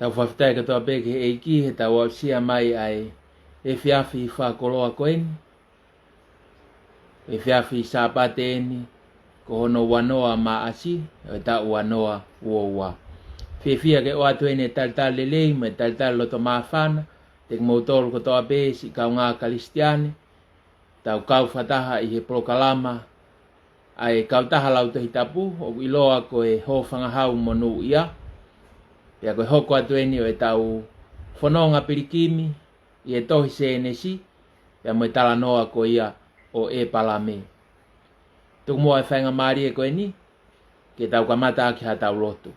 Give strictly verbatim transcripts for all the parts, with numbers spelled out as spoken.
Tau fakafetaʻi kotoa pē ki he ʻEiki heʻetau aʻusia mai ʻa e efiafi fakakoloa ko eni. Efiafi Sāpate eni, ko hono uanoa Maʻasi, ʻo e taʻu uanoa uoua. Fiefia ke ʻoatu eni e talitali lelei mo e talitali loto māfana kiate kimoutolu kotoa pē siʻi kaungā Kalisitiane, tau kau fakataha ʻi he polokalama ʻa e Kautaha Lautohi Tapu, ʻoku ʻiloa ko e Hōfangahau Monūʻia. Pea ko e hoko atu eni ʻo ʻetau fononga pilikimi ʻi he tohi Sēnesi, pea mo e talanoa ko ia ʻo ʻĒpalame. Tuku muʻa e faingamālie ko eni, ke tau kamata ʻaki haʻatau lotu.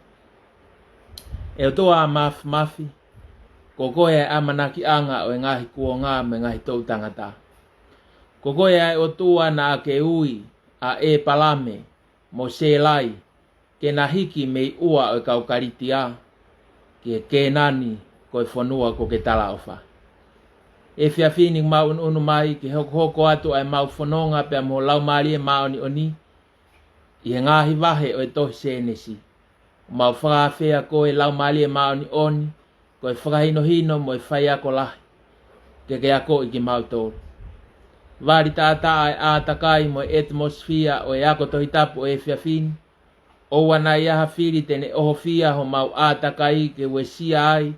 ʻE ʻOtua Māfimafi, ko koe ʻa e ʻamanakiʻanga ʻo e ngaahi kuonga mo e ngaahi toʻu tangata. Ko koe ʻa e ʻOtua naʻa ke ui ʻa ʻĒpalame mo Sēlai ke na hiki mei ʻUa ʻo e kau Kalitia ki he Kēnani, ko e fonua kuo ke talaʻofa. Efiafi ni mau ʻunuʻunu mai ke hokohoko atu ʻa e mau fononga pea mo Laumālie Māʻoniʻoni ʻi he ngaahi vahe ʻo e tohi Sēnesi. Mau fakaafeʻi koe Laumālie Māʻoniʻoni, ko e fakahinohino mo e faiako lahi, ke ke akoʻi kimautolu. Vali taʻataʻa e ʻātakai mo e ʻetimosifia ʻo e ako Tohi Tapu ʻo e efiafi ni. ʻOua naʻa ʻi ai ha fili te ne ʻohofia homau ʻātakai ke uesia ai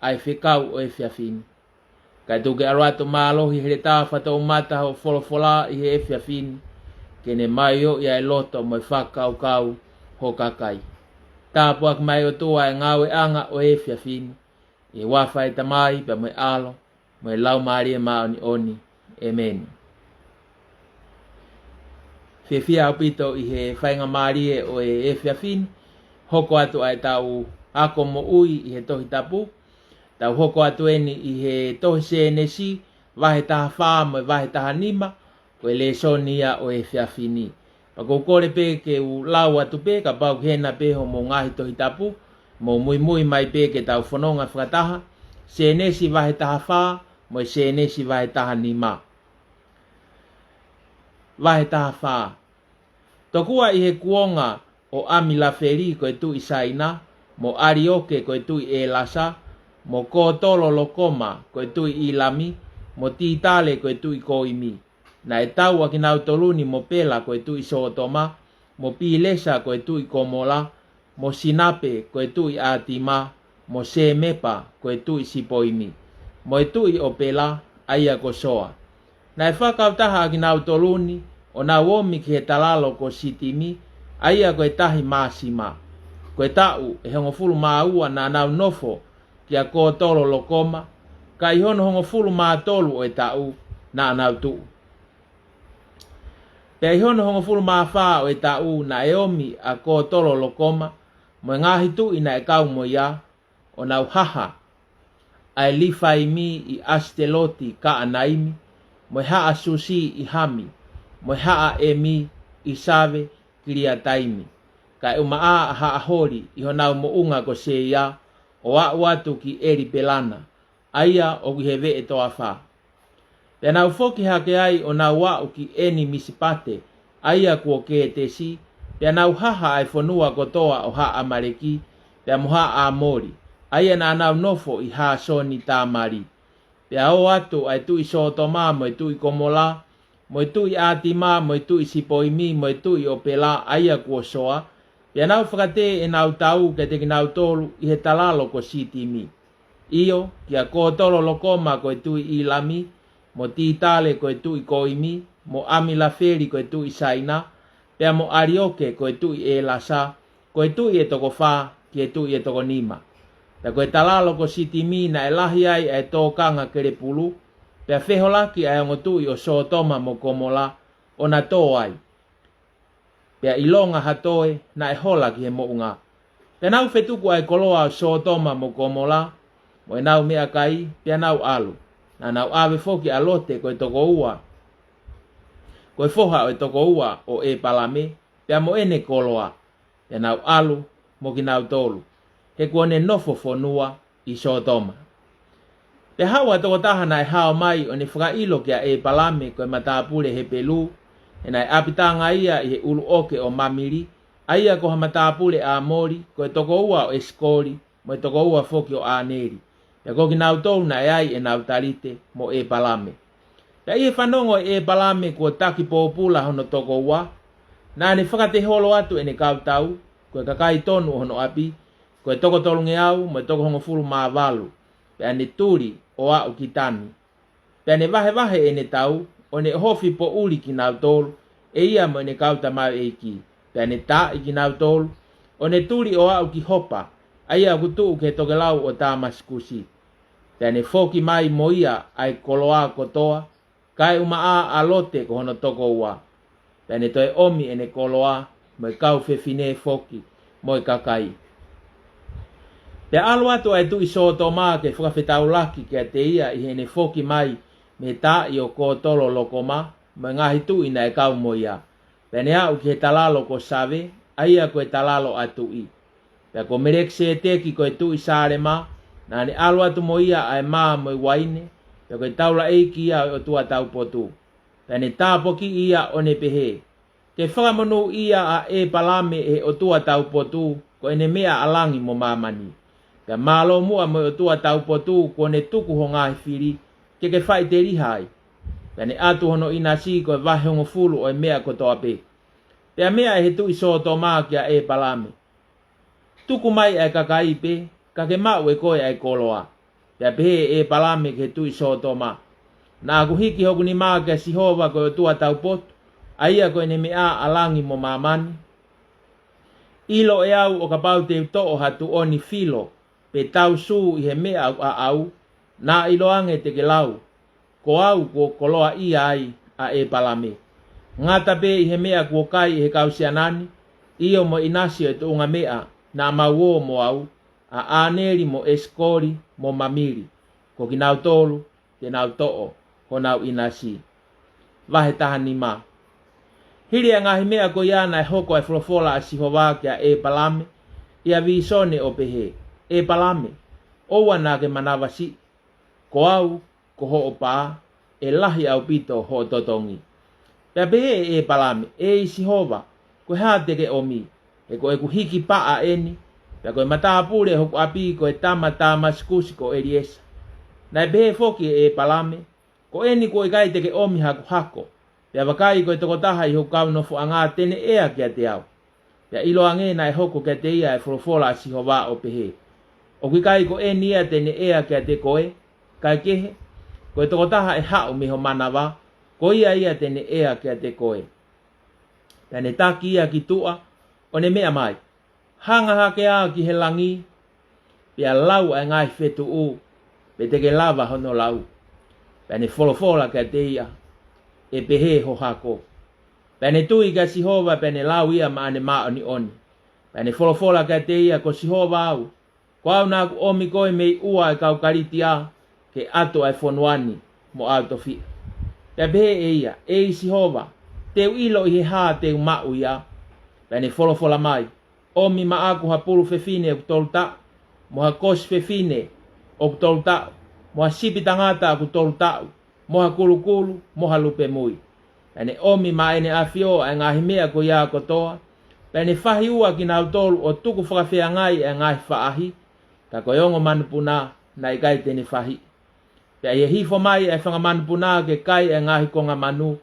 ʻa e fekau ʻo e efiafi ni. Kae tuku ke ʻalu atu mālohi heletā fakatoumata hoʻo folofola ʻi he efiafi ni, ke ne maioʻi ʻa e loto mo e fakakaukau ho kakai. Tāpuaki mai ʻOtua e ngāueʻanga ʻo e efiafi ni, ʻi he huafa ʻo e Tamai pea mo e ʻAlo mo e Laumālie Māʻoniʻoni. ʻĒmeni. Fiefia ʻaupito ʻi he faingamālie ʻo e efiafi ni, hoko atu ʻa ʻetau ako moʻui ʻi he Tohi Tapu. Tau hoko atu eni ʻi he tohi Sēnesi, vahe taha fā mo e vahe taha nima, ko e lēsoni ia ʻo e efiafi ni. Pea ʻoku ou kole pē ke u lau atu pē, kapau ʻoku ʻi hena pē hoʻomou ngaahi Tohi Tapu, mou muimui mai pē ke tau fononga fakataha. Sēnesi vahe taha fā mo e Sēnesi vahe taha nima. Vahe taha fā. Tokua ʻi he kuonga ʻo ʻAmilafeli ko e tuʻi Saina, mo ʻAlioke ko e tuʻi ʻElasa, mo Kotololokoma ko e tuʻi ʻIlami, mo Titale ko e tuʻi Koimi. Naʻe tau ʻa kinautolu ni mo Pela ko e tuʻi Sōtoma, mo Pilesa ko e tuʻi Komola, mo Sinape ko e tuʻi ʻAtima, mo Sēmepa ko e tuʻi Sipoimi, mo e tuʻi ʻo Pela, ʻa ia ko Soa. Naʻe fakakautaha ʻa kinautolu ni, ʻo nau omi ki he talalo ko Sitimi, ʻa ia ko e tahi māsima. Ko e taʻu ʻe hongofulu mā ua naʻa nau nofo kia Kotololokoma, ka ʻi hono hongofulu mā tolu ʻo e taʻu naʻa nau tuʻu. Pea ʻi hono hongofulu mā fā ʻo e taʻu naʻe omi ʻa Kotololokoma mo e ngaahi tuʻi naʻe kau mo ia, ʻo nau haha ʻa e Lifaimi ʻi ʻAsiteloti Kaʻanaimi, mo e haʻa Susi ʻi Hami, mo e haʻa ʻEmi ʻi Save Kiliataimi. Kae ʻumaʻā ʻa Haʻaholi ʻi honau moʻunga ko Seia, ʻo aʻu atu ki ʻElipelana, ʻa ia ʻoku ʻi he veʻe toafa. Pea nau foki hake ai ʻo nau aʻu ki ʻEni Misipate, ʻa ia kuo Kētesi, pea nau haha ʻa e fonua kotoa ʻo haʻa ʻAmaleki, pea mo haʻa ʻAmoli, ʻa ia naʻa nau nofo ʻi Hāsoni Tāmali. Pea ō atu ʻa e tuʻi Sōtoma mo e tuʻi Komola, mo e tuʻi ʻAtima, mo e tuʻi Sipoimi, mo e tuʻi ʻo Pela, ʻa ia kuo Soa, pea nau fakatē ʻenau tau kiate kinautolu ʻi he talalo ko Sitimi. ʻIo, kia Kotololokoma ko e tuʻi ʻIlami, mo Titale ko e tuʻi Koimi, mo ʻAmilafeli ko e tuʻi Saina, pea mo ʻAlioke ko e tuʻi ʻElasa, ko e tuʻi ʻe toko fā ki he tuʻi ʻe toko nima. Pea ko e talalo ko Sitimi naʻe lahi ai ʻa e tōkanga kelepulu, pea feholaki ʻa e ongo tuʻi ʻo Sōtoma mo Komola, ʻo na tō ai. Pea ʻilonga ha toe naʻe hola ki he moʻunga. Pea nau fetuku ʻa e koloa ʻo Sōtoma mo Komola, mo ʻenau meʻakai, pea nau ʻalu. Naʻa nau ʻave foki ʻa Lote ko e toko ua, ko e foha ʻo e toko ua ʻo ʻĒpalame, pea mo ʻene koloa, pea nau ʻalu mo kinautolu, he kuo ne nofo fonua ʻi Sōtoma. Pea haʻu ha tokotaha naʻe hao mai ʻo ne fakaʻilo kia ʻĒpalame ko e matāpule Hepelū, he naʻe ʻapitanga ia ʻi he ʻuluʻoke ʻo Mamili, ʻa ia ko ha matāpule ʻAmoli, ko e toko ua ʻo ʻEsikoli, mo e tokoua foki ʻo ʻĀneli. Pea ko kinautolu naʻe ʻi ai ʻenau talite mo ʻĒpalame. Pea ʻi he fanongo ʻe ʻĒpalame kuo taki pōpula hono tokoua, naʻa ne fakateholo atu ʻene kau tau, ko e kakai tonu ʻo hono ʻapi, ko e toko tolungeau mo e toko hongofulu mā valu, pea ne tuli ʻo aʻu ki Tami. Pea ne vahevahe ʻene tau, ʻo ne ʻohofi poʻuli kinautolu, ʻe ia mo ʻene kau tamaioʻeiki. Pea ne taaʻi kinautolu, ʻo ne tuli ʻo aʻu ki Hopa, ʻa ia ʻoku tuʻu ki he tokelau ʻo Tāmasikusi. Pea ne foki mai mo ia ʻa e koloa kotoa, kaeʻumaʻā ʻa Lote ko hono tokoua. Pea ne toe ʻomi ʻene koloa, mo e kau fefine foki, mo e kakai. Pea ʻalu atu ʻa e tuʻi Sōtoma ke fakafetaulaki kiate ia ʻi heʻene foki mai mei he taaʻi ʻo Kotolo-lokoma, mo e ngaahi tuʻi naʻe kau mo ia. Pea ne aʻu ki he talalo ko Save, ʻa ia ko e talalo ʻa tuʻi. Pea ko Melekiseteki ko e tuʻi Salema, naʻa ne ʻalu atu mo ia ʻa e mā mo e uaine, pea ko e taulaʻeiki ia ʻo e ʻOtua taupotu. Pea ne tāpuakiʻi ia ʻo ne pehē, Ke fakamonūʻia ʻa ʻĒpalame ʻe he ʻOtua taupotu, ko ʻene meʻa ʻa langi mo māmani. Pea mālō muʻa mo e ʻOtua taupotu kuo ne tuku ho ngaahi fili, ke ke faʻiteliha ai. Pea ne ʻatu hono ʻinasi ko e vahe hongofulu ʻo e meʻa kotoa pē. Pea meʻa ʻe he tuʻi Sōtoma kia ʻĒpalame, Tuku mai ʻa e kakai pē, ka ke maʻu ʻe koe ʻa e koloa. Pea pehē ʻe ʻĒpalame ki he tuʻi Sōtoma, Naʻa ku hiki hoku nima kia Sihova ko e ʻOtua taupotu, ʻa ia ko ʻene meʻa ʻa langi mo māmani. ʻIlo ʻe au ʻo kapau te u toʻo ha tuʻoni filo, pe tausū ʻi he meʻa ʻoku ʻaʻau, naʻa ʻiloange te ke lau, ko au kuo koloaʻia ai ʻa ʻĒpalame. Ngata pē ʻi he meʻa kuo kai ʻe he kau siana ni, ʻio mo e ʻinasi ʻo e tuʻunga meʻa naʻa mau ō mo au, ʻa ʻĀneli mo ʻEsikoli mo Mamili, ko kinautolu te nau toʻo honau ʻinasi. Vahe taha nima. Hili ʻa e ngaahi meʻa ko ia naʻe hoko ʻa e folofola ʻa Sihova kia ʻĒpalame ʻi ha vīsone ʻo pehē, ʻĒpalame, ʻoua naʻa ke manavasiʻi, ko au ko hoʻo pā, ʻe lahi ʻaupito hoʻo totongi. Pea pehē ʻe ʻĒpalame, ʻEiki Sihova, ko e hā te ke ʻomi? He ko ʻeku hiki paʻa ʻeni, pea ko e matāpule hoku ʻapi ko e tama Tāmasikusi ko ʻEliesa. Naʻe pehē foki ʻe ʻĒpalame, Ko ʻeni kuo ʻikai te ke ʻomi haku hako, pea vakai ko e tokotaha ʻi hoku kau nofoʻanga te ne ʻea kiate au. Pea ʻiloange naʻe hoko kiate ia ʻa e folofola ʻa Sihova ʻo pehē, ʻOku ʻikai ko ʻeni ia te ne ʻea kiate koe, kaekehe, ko e tokotaha ʻe haʻu mei ho manava, ko ia ia te ne ʻea kiate koe. Pea ne taki ia ki tuʻa, ʻo ne meʻa mai, Hanga hake ā ki he langi, pea lau ʻa e ngaahi fetuʻu, pe te ke lava hono lau. Pea ne folofola kiate ia, ʻE pehē ho hako. Pea ne tui kia Sihova, pea ne lau ia maʻane māʻoniʻoni. Pea ne folofola kiate ia, Ko Sihova au, ko au naʻa ku ʻomi koe mei ʻUa ʻa e kau Kalitia, ke ʻatu ʻa e fonua ni mo ʻau tofiʻa. Pea pehē ʻe ia, ʻEiki Sihova, te u ʻilo ʻi he hā te u maʻu ia? Pea ne folofola mai, ʻOmi maʻaku ha pulu fefine ʻoku tolu taʻu, mo ha kosi fefine ʻoku tolu taʻu, mo ha sipi tangata ʻoku tolu taʻu, mo ha kulukulu, mo ha lupe mui. Pea ne ʻomi maʻa ʻEne ʻAfio ʻa e ngaahi meʻa ko ia kotoa, pea ne fahi ua kinautolu ʻo tuku fakafeangai ʻa e ngaahi faʻahi, ka ko e ongo manupuna naʻe ʻikai te ne fahiʻi. Pea ʻi he hifo mai ʻa e fanga manupuna ke kai ʻa e ngaahi konga manu,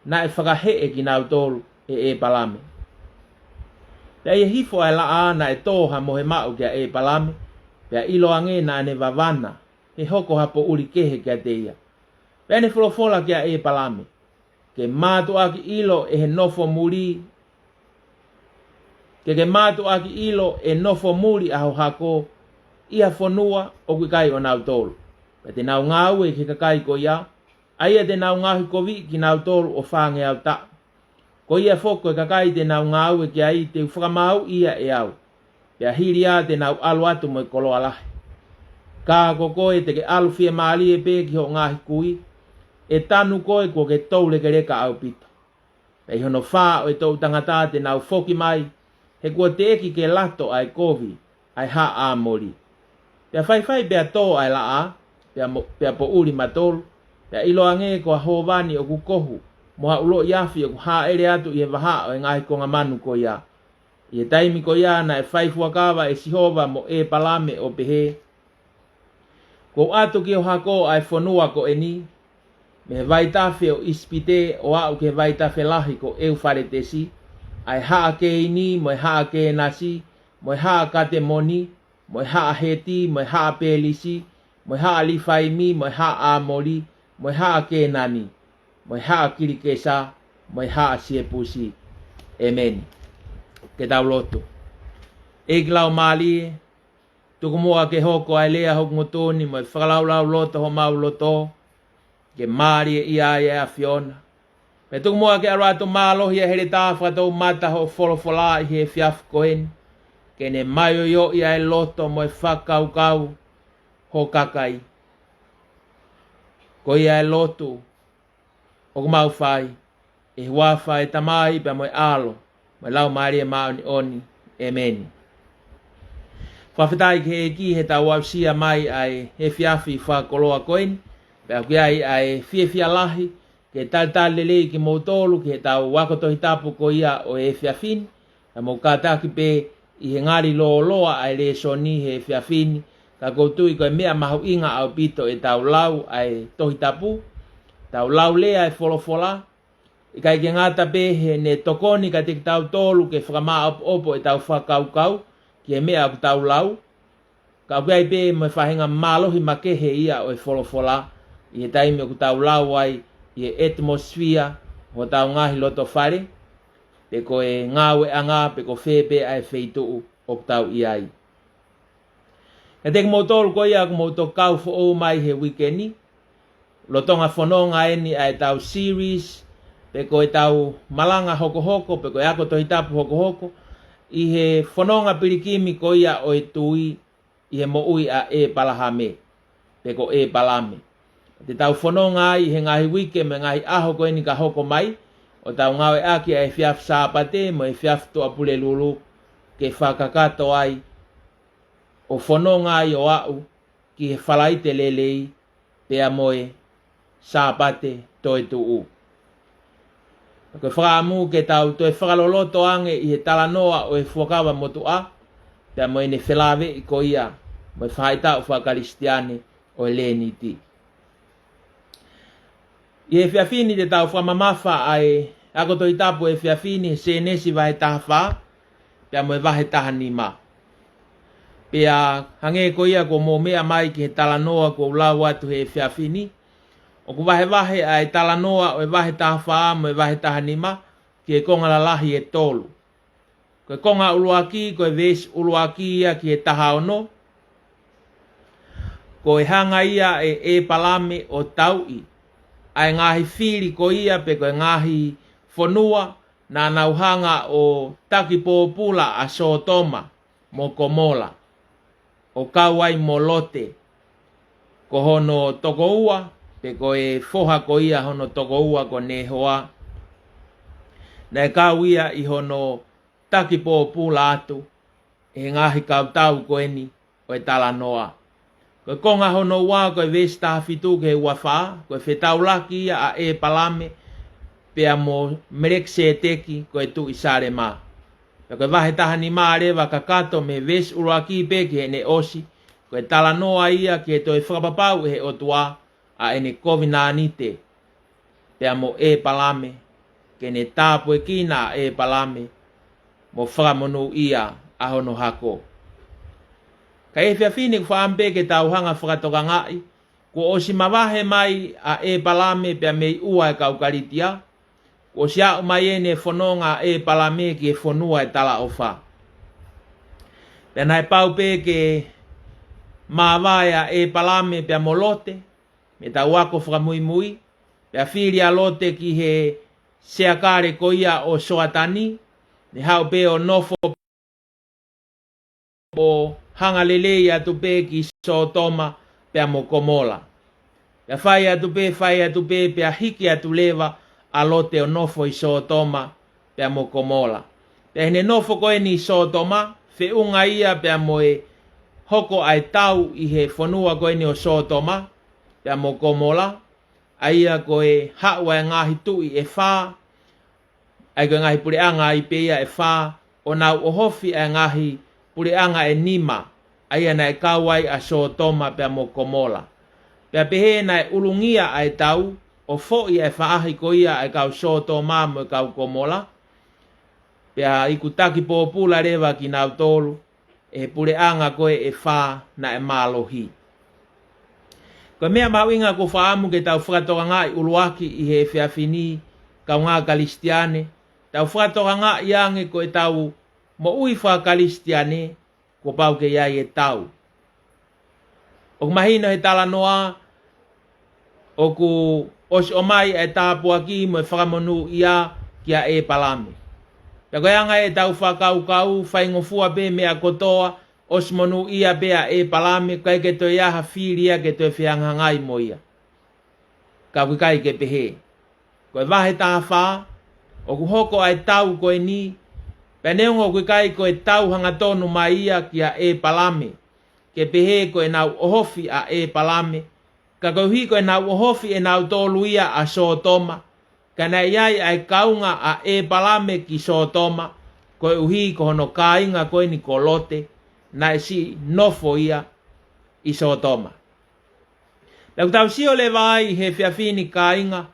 naʻe fakaheʻe kinautolu ʻe ʻĒpalame. Pea ʻi he hifo ʻa e laʻā naʻe tō ha mohe maʻu kia ʻĒpalame, pea ʻiloange naʻa ne vavana, he hoko ha poʻuli kehe kiate ia. Pea ne folofola kia ʻĒpalame, Ke mātuʻaki ʻilo ʻe he nofo muli, ke ke mātuʻaki ʻilo ʻe nofo muli ʻa ho hako ʻi ha fonua ʻoku ʻikai ʻonautolu. Pea te nau ngāue ki he kakai ko ia, ʻa ia te nau ngaohikoviʻi kinautolu ʻo fāngeau taʻu. Ko ia foki ko e kakai te nau ngāue ki ai te u fakamāuʻi ia ʻe au. Pea hili ia te nau ʻalu atu mo e koloa lahi. Ka ko koe te ke ʻalu fiemālie pē ki hoʻo ngaahi kui, ʻe tanu koe kuo ke toulekeleka ʻaupito. Pea ʻi hono fā ʻo e toʻu tangata te nau foki mai, he kuo teʻeki ke lato ʻa e kovi ʻa e haʻa ʻĀmoli. Pea faifai pea tō ʻa e laʻā, pea mo-, pea poʻuli matolu, pea ʻiloange ko ha hōvani ʻoku kohu, mo ha uloʻi afi ʻoku hāʻele atu ʻi he vahaʻa ʻo e ngaahi konga manu ko ia. ʻI he taimi ko ia naʻe fai fuakava ʻe Sihova mo ʻEpalame ʻo pehē, Kuo u ʻatu ki ho hako ʻa e fonua ko eni, mei he vaitafe ʻo ʻIsipite ʻo aʻu ki he vaitafe lahi ko ʻEufaletesi, ʻa e haʻa Keini, mo e haʻa Kēnasi, mo e haʻa Katemoni, mo e haʻa Heti, mo e haʻa Pelisi, mo e haʻa Lifaimi, mo e haʻa ʻAmoli, mo e haʻa Kēnani, mo e haʻa Kilikesa, mo e haʻa Siepusi. ʻEmeni. Ke tau lotu. ʻEiki laumālie, tuku muʻa ke hoko ʻa e lea hoku ngutu ni mo e fakalaulauloto homau loto, ke mālieʻia ai ʻa e ʻAfiona. Pea tuku muʻa ke ʻalu atu mālohi ʻa e heletā fakatoumata hoʻo folofola ʻi he efiafi ko eni, ke ne māioioʻi ʻa e loto mo e fakakaukau ho kakai. Ko ia ʻa e lotu ʻoku mau fai, ʻi he huafa ʻo e Tamai pea mo e ʻAlo, mo e Laumālie Māʻoniʻoni. ʻEmeni. Fakafetaʻi ki he ʻEiki heʻetau aʻusia mai ʻa e efiafi fakakoloa ko eni, pea ʻoku ʻi ai ʻa e fiefia lahi ke talitali lelei kimoutolu ki heʻetau ako Tohi Tapu ko ia ʻo e efiafi ni, pea mou kātaki pē ʻi he ngali lōloa ʻa e lēsoni he efiafi ni, ka ʻoku ou tui ko e meʻa mahuʻinga ʻaupito ʻetau lau ʻa e Tohi Tapu, tau lau leva ʻa e folofola, ʻikai ke ngata pē heʻene tokoni kiate kitautolu ke fakamāʻopoʻopo ʻetau fakakaukau ki he meʻa ʻoku tau lau, ka ʻoku ʻi ai pē mo e faʻahinga mālohi makehe ia ʻo e folofola ʻi he taimi ʻoku tau lau ai ʻi he atmosphere ʻo hotau ngaahi loto fale, pe ko e ngāueʻanga, pe ko fē pē ʻa e feituʻu ʻoku tau ʻi ai. Kiate kimoutolu ko ia ʻoku mou toki kau foʻou mai he uike ni, lolotonga fononga eni ʻa ʻetau series, pe ko ʻetau malanga hokohoko, pe ko e ako Tohi Tapu hokohoko, ʻi he fononga pilikimi ko ia ʻo e tui, ʻi he moʻui ʻa ʻEpalahame, pe ko ʻEpalame. Te tau fononga ai ʻi he ngaahi uike mo e ngaahi ʻaho ko eni ka hoko mai, ʻo tau ngāueʻaki ʻa e efiafi Sāpate mo e efiafi Tuʻapulelulu ke fakakakato ai, ʻo fononga ai ʻo aʻu ki he Falaite Lelei pea mo e Sāpate Toetuʻu. Ko e fakaʻamu ke tau toe fakaloloto ange ʻi he talanoa ʻo e Fuakava Motuʻa, pea mo ʻene felāveʻi ko ia mo e faʻahitaʻu fakakalisitiane ʻo e Leniti. ʻI he efiafi ni te tau fakamamafa ʻa e ako Tohi Tapu efiafi ni he Sēnesi vahe taha fā, pea mo e vahe taha nima. Pea hangē ko ia kuo mou meʻa mai ki he talanoa kuo u lau atu he efiafi ni, ʻoku vahevahe ʻa e talanoa ʻo e vahe taha fā mo e vahe taha nima ki he konga lalahi ʻe tolu. Ko e konga ʻuluaki, ko e veesi ʻuluaki ia ki he taha ono, ko e hanga ia ʻe ʻEpalame ʻo tauʻi ʻa e ngaahi fili ko ia pe ko e ngaahi fonua naʻa nau hanga ʻo taki pōpula ʻa Sōtoma mo Komola, ʻo kau ai mo Lote, ko hono tokoua, pe ko e foha ko ia hono tokoua ko Nehoa. Naʻe kau ia ʻi hono taki pōpula atu ʻe he ngaahi kautau ko eni ʻo e talanoa. Ko e konga hono ua, ko e veesi taha fitu ki he ua fā, ko e fetaulaki ia ʻa ʻEpalame pea mo Melekiseteki ko e Tuʻi Salema. Pea ko e vahe taha nima leva kakato mei he veesi ʻuluaki pē ki heʻene ʻosi, ko e talanoa ia ki he toe fakapapau ʻe he ʻOtua ʻa ʻene kovinānite pea mo ʻEpalame, ke ne tāpuekina ʻa ʻEpalame mo fakamonūʻia ʻa hono hako. Ka ʻi he efiafi ni ʻoku ou fakaʻamu pē ke tau hanga ʻo fakatokangaʻi, kuo ʻosi mavahe mai ʻa ʻEpalame pea mei ua e kau Kalitia, kuo ʻosi aʻu mai ʻene fononga ʻa ʻEpalame ki he fonua ʻo e talaʻofa. Pea naʻe pau pē ke māvae ʻa ʻEpalame pea mo Lote, mei heʻetau ako fakamuimui, pea fili ʻa Lote ki he seakale ko ia ʻo Soatani, ne haʻu pē ʻo nofo ʻo hanga lelei atu pē ki Sōtoma pea mo Komola. Pea fai atu pē, fai atu pē, pea hiki atu leva ʻa Lote ʻo nofo ʻi Sōtoma pea mo Komola. Pea ʻi heʻene nofo ko eni ʻi Sōtoma, feʻunga ia pea mo e hoko ʻa e tau ʻi he fonua ko eni ʻo Sōtoma pea mo Komola, ʻa ia ko e haʻu ʻa e ngaahi tuʻi ʻe fā, ʻa ia ko e ngaahi puleʻanga ai pē ia ʻe fā, ʻo nau ʻohofi ʻa e ngaahi puleʻanga ʻe nima, ʻa ia naʻe kau ai ʻa Sōtoma pea mo Komola. Pea pehē naʻe ʻulungia ʻa e tau, ʻo foʻi ʻa e faʻahi ko ia ʻa e kau Sōtoma mo e kau Komola, pea iku taki pōpula leva kinautolu ʻe he puleʻanga ko ē ʻe fā naʻe mālohi. Ko e meʻa mahuʻinga ʻoku ou fakaʻamu ke tau fakatokangaʻi ʻuluaki ʻi he efiafi ni, kaungā Kalisitiane, tau fakatokangaʻi ange ko ʻetau moʻui faka-Kalisitiane, kuo pau ke ʻi ai e tau. ʻOku mahino he talanoa, ʻoku ʻosi ʻomai ʻa e tāpuaki mo e fakamonūʻia kia ʻĒpalame. Pea ko e anga ʻetau fakakaukau, faingofua pē meʻa kotoa, ʻosi monūʻia pē ʻa ʻĒpalame, ʻikai ke toe ʻi ai ha fili ia ke toe fehangahangai mo ia. Ka ʻoku ʻikai ke pehē. Ko e vahe taha fā, ʻoku hoko ʻa e tau ko eni, pea neongo ʻoku ʻikai ko e tau hangatonu mai ia kia ʻĒpalame, ke pehē ko ʻenau ʻohofi ʻa ʻĒpalame, ka koeʻuhi ko ʻenau ʻohofi ʻe nautolu ia ʻa Sōtoma, ka naʻe ʻi ai ʻa e kaunga ʻa ʻĒpalame ki Sōtoma, koeʻuhi ko hono kāinga ko eni ko Lote, naʻe siʻi nofo ia ʻi Sōtoma. Pea ʻoku tau sio leva ai he efiafi ni kāinga,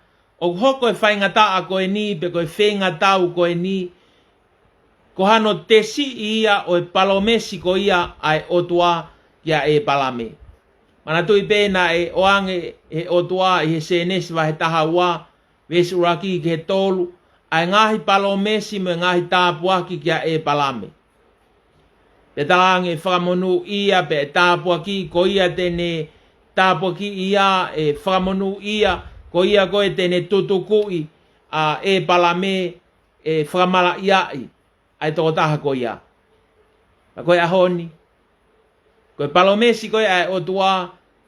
ʻoku hoko e faingataʻa ko eni, pe ko e feingatau ko eni, ko hano tesiʻi ia ʻo e palōmesi ko ia ʻa e ʻOtua kia ʻĒpalame. Manatuʻi pē naʻe ʻoange ʻe he ʻOtua ʻi he Sēnesi vahe taha ua, veesi ʻuluaki ki he tolu, ʻa e ngaahi palōmesi mo e ngaahi tāpuaki kia ʻĒpalame. Pea talaange ʻe fakamonūʻia pea ʻe tāpuaki ko ia te ne tāpuakiʻi ia, ʻe fakamonūʻia ko ia ko ē te ne tutukuʻi ʻa ʻĒpalame, ʻe fakamalaʻiaʻi ʻa e tokotaha ko ia. Ka ko e ʻaho ni, ko e palōmesi ko ē ʻa e ʻOtua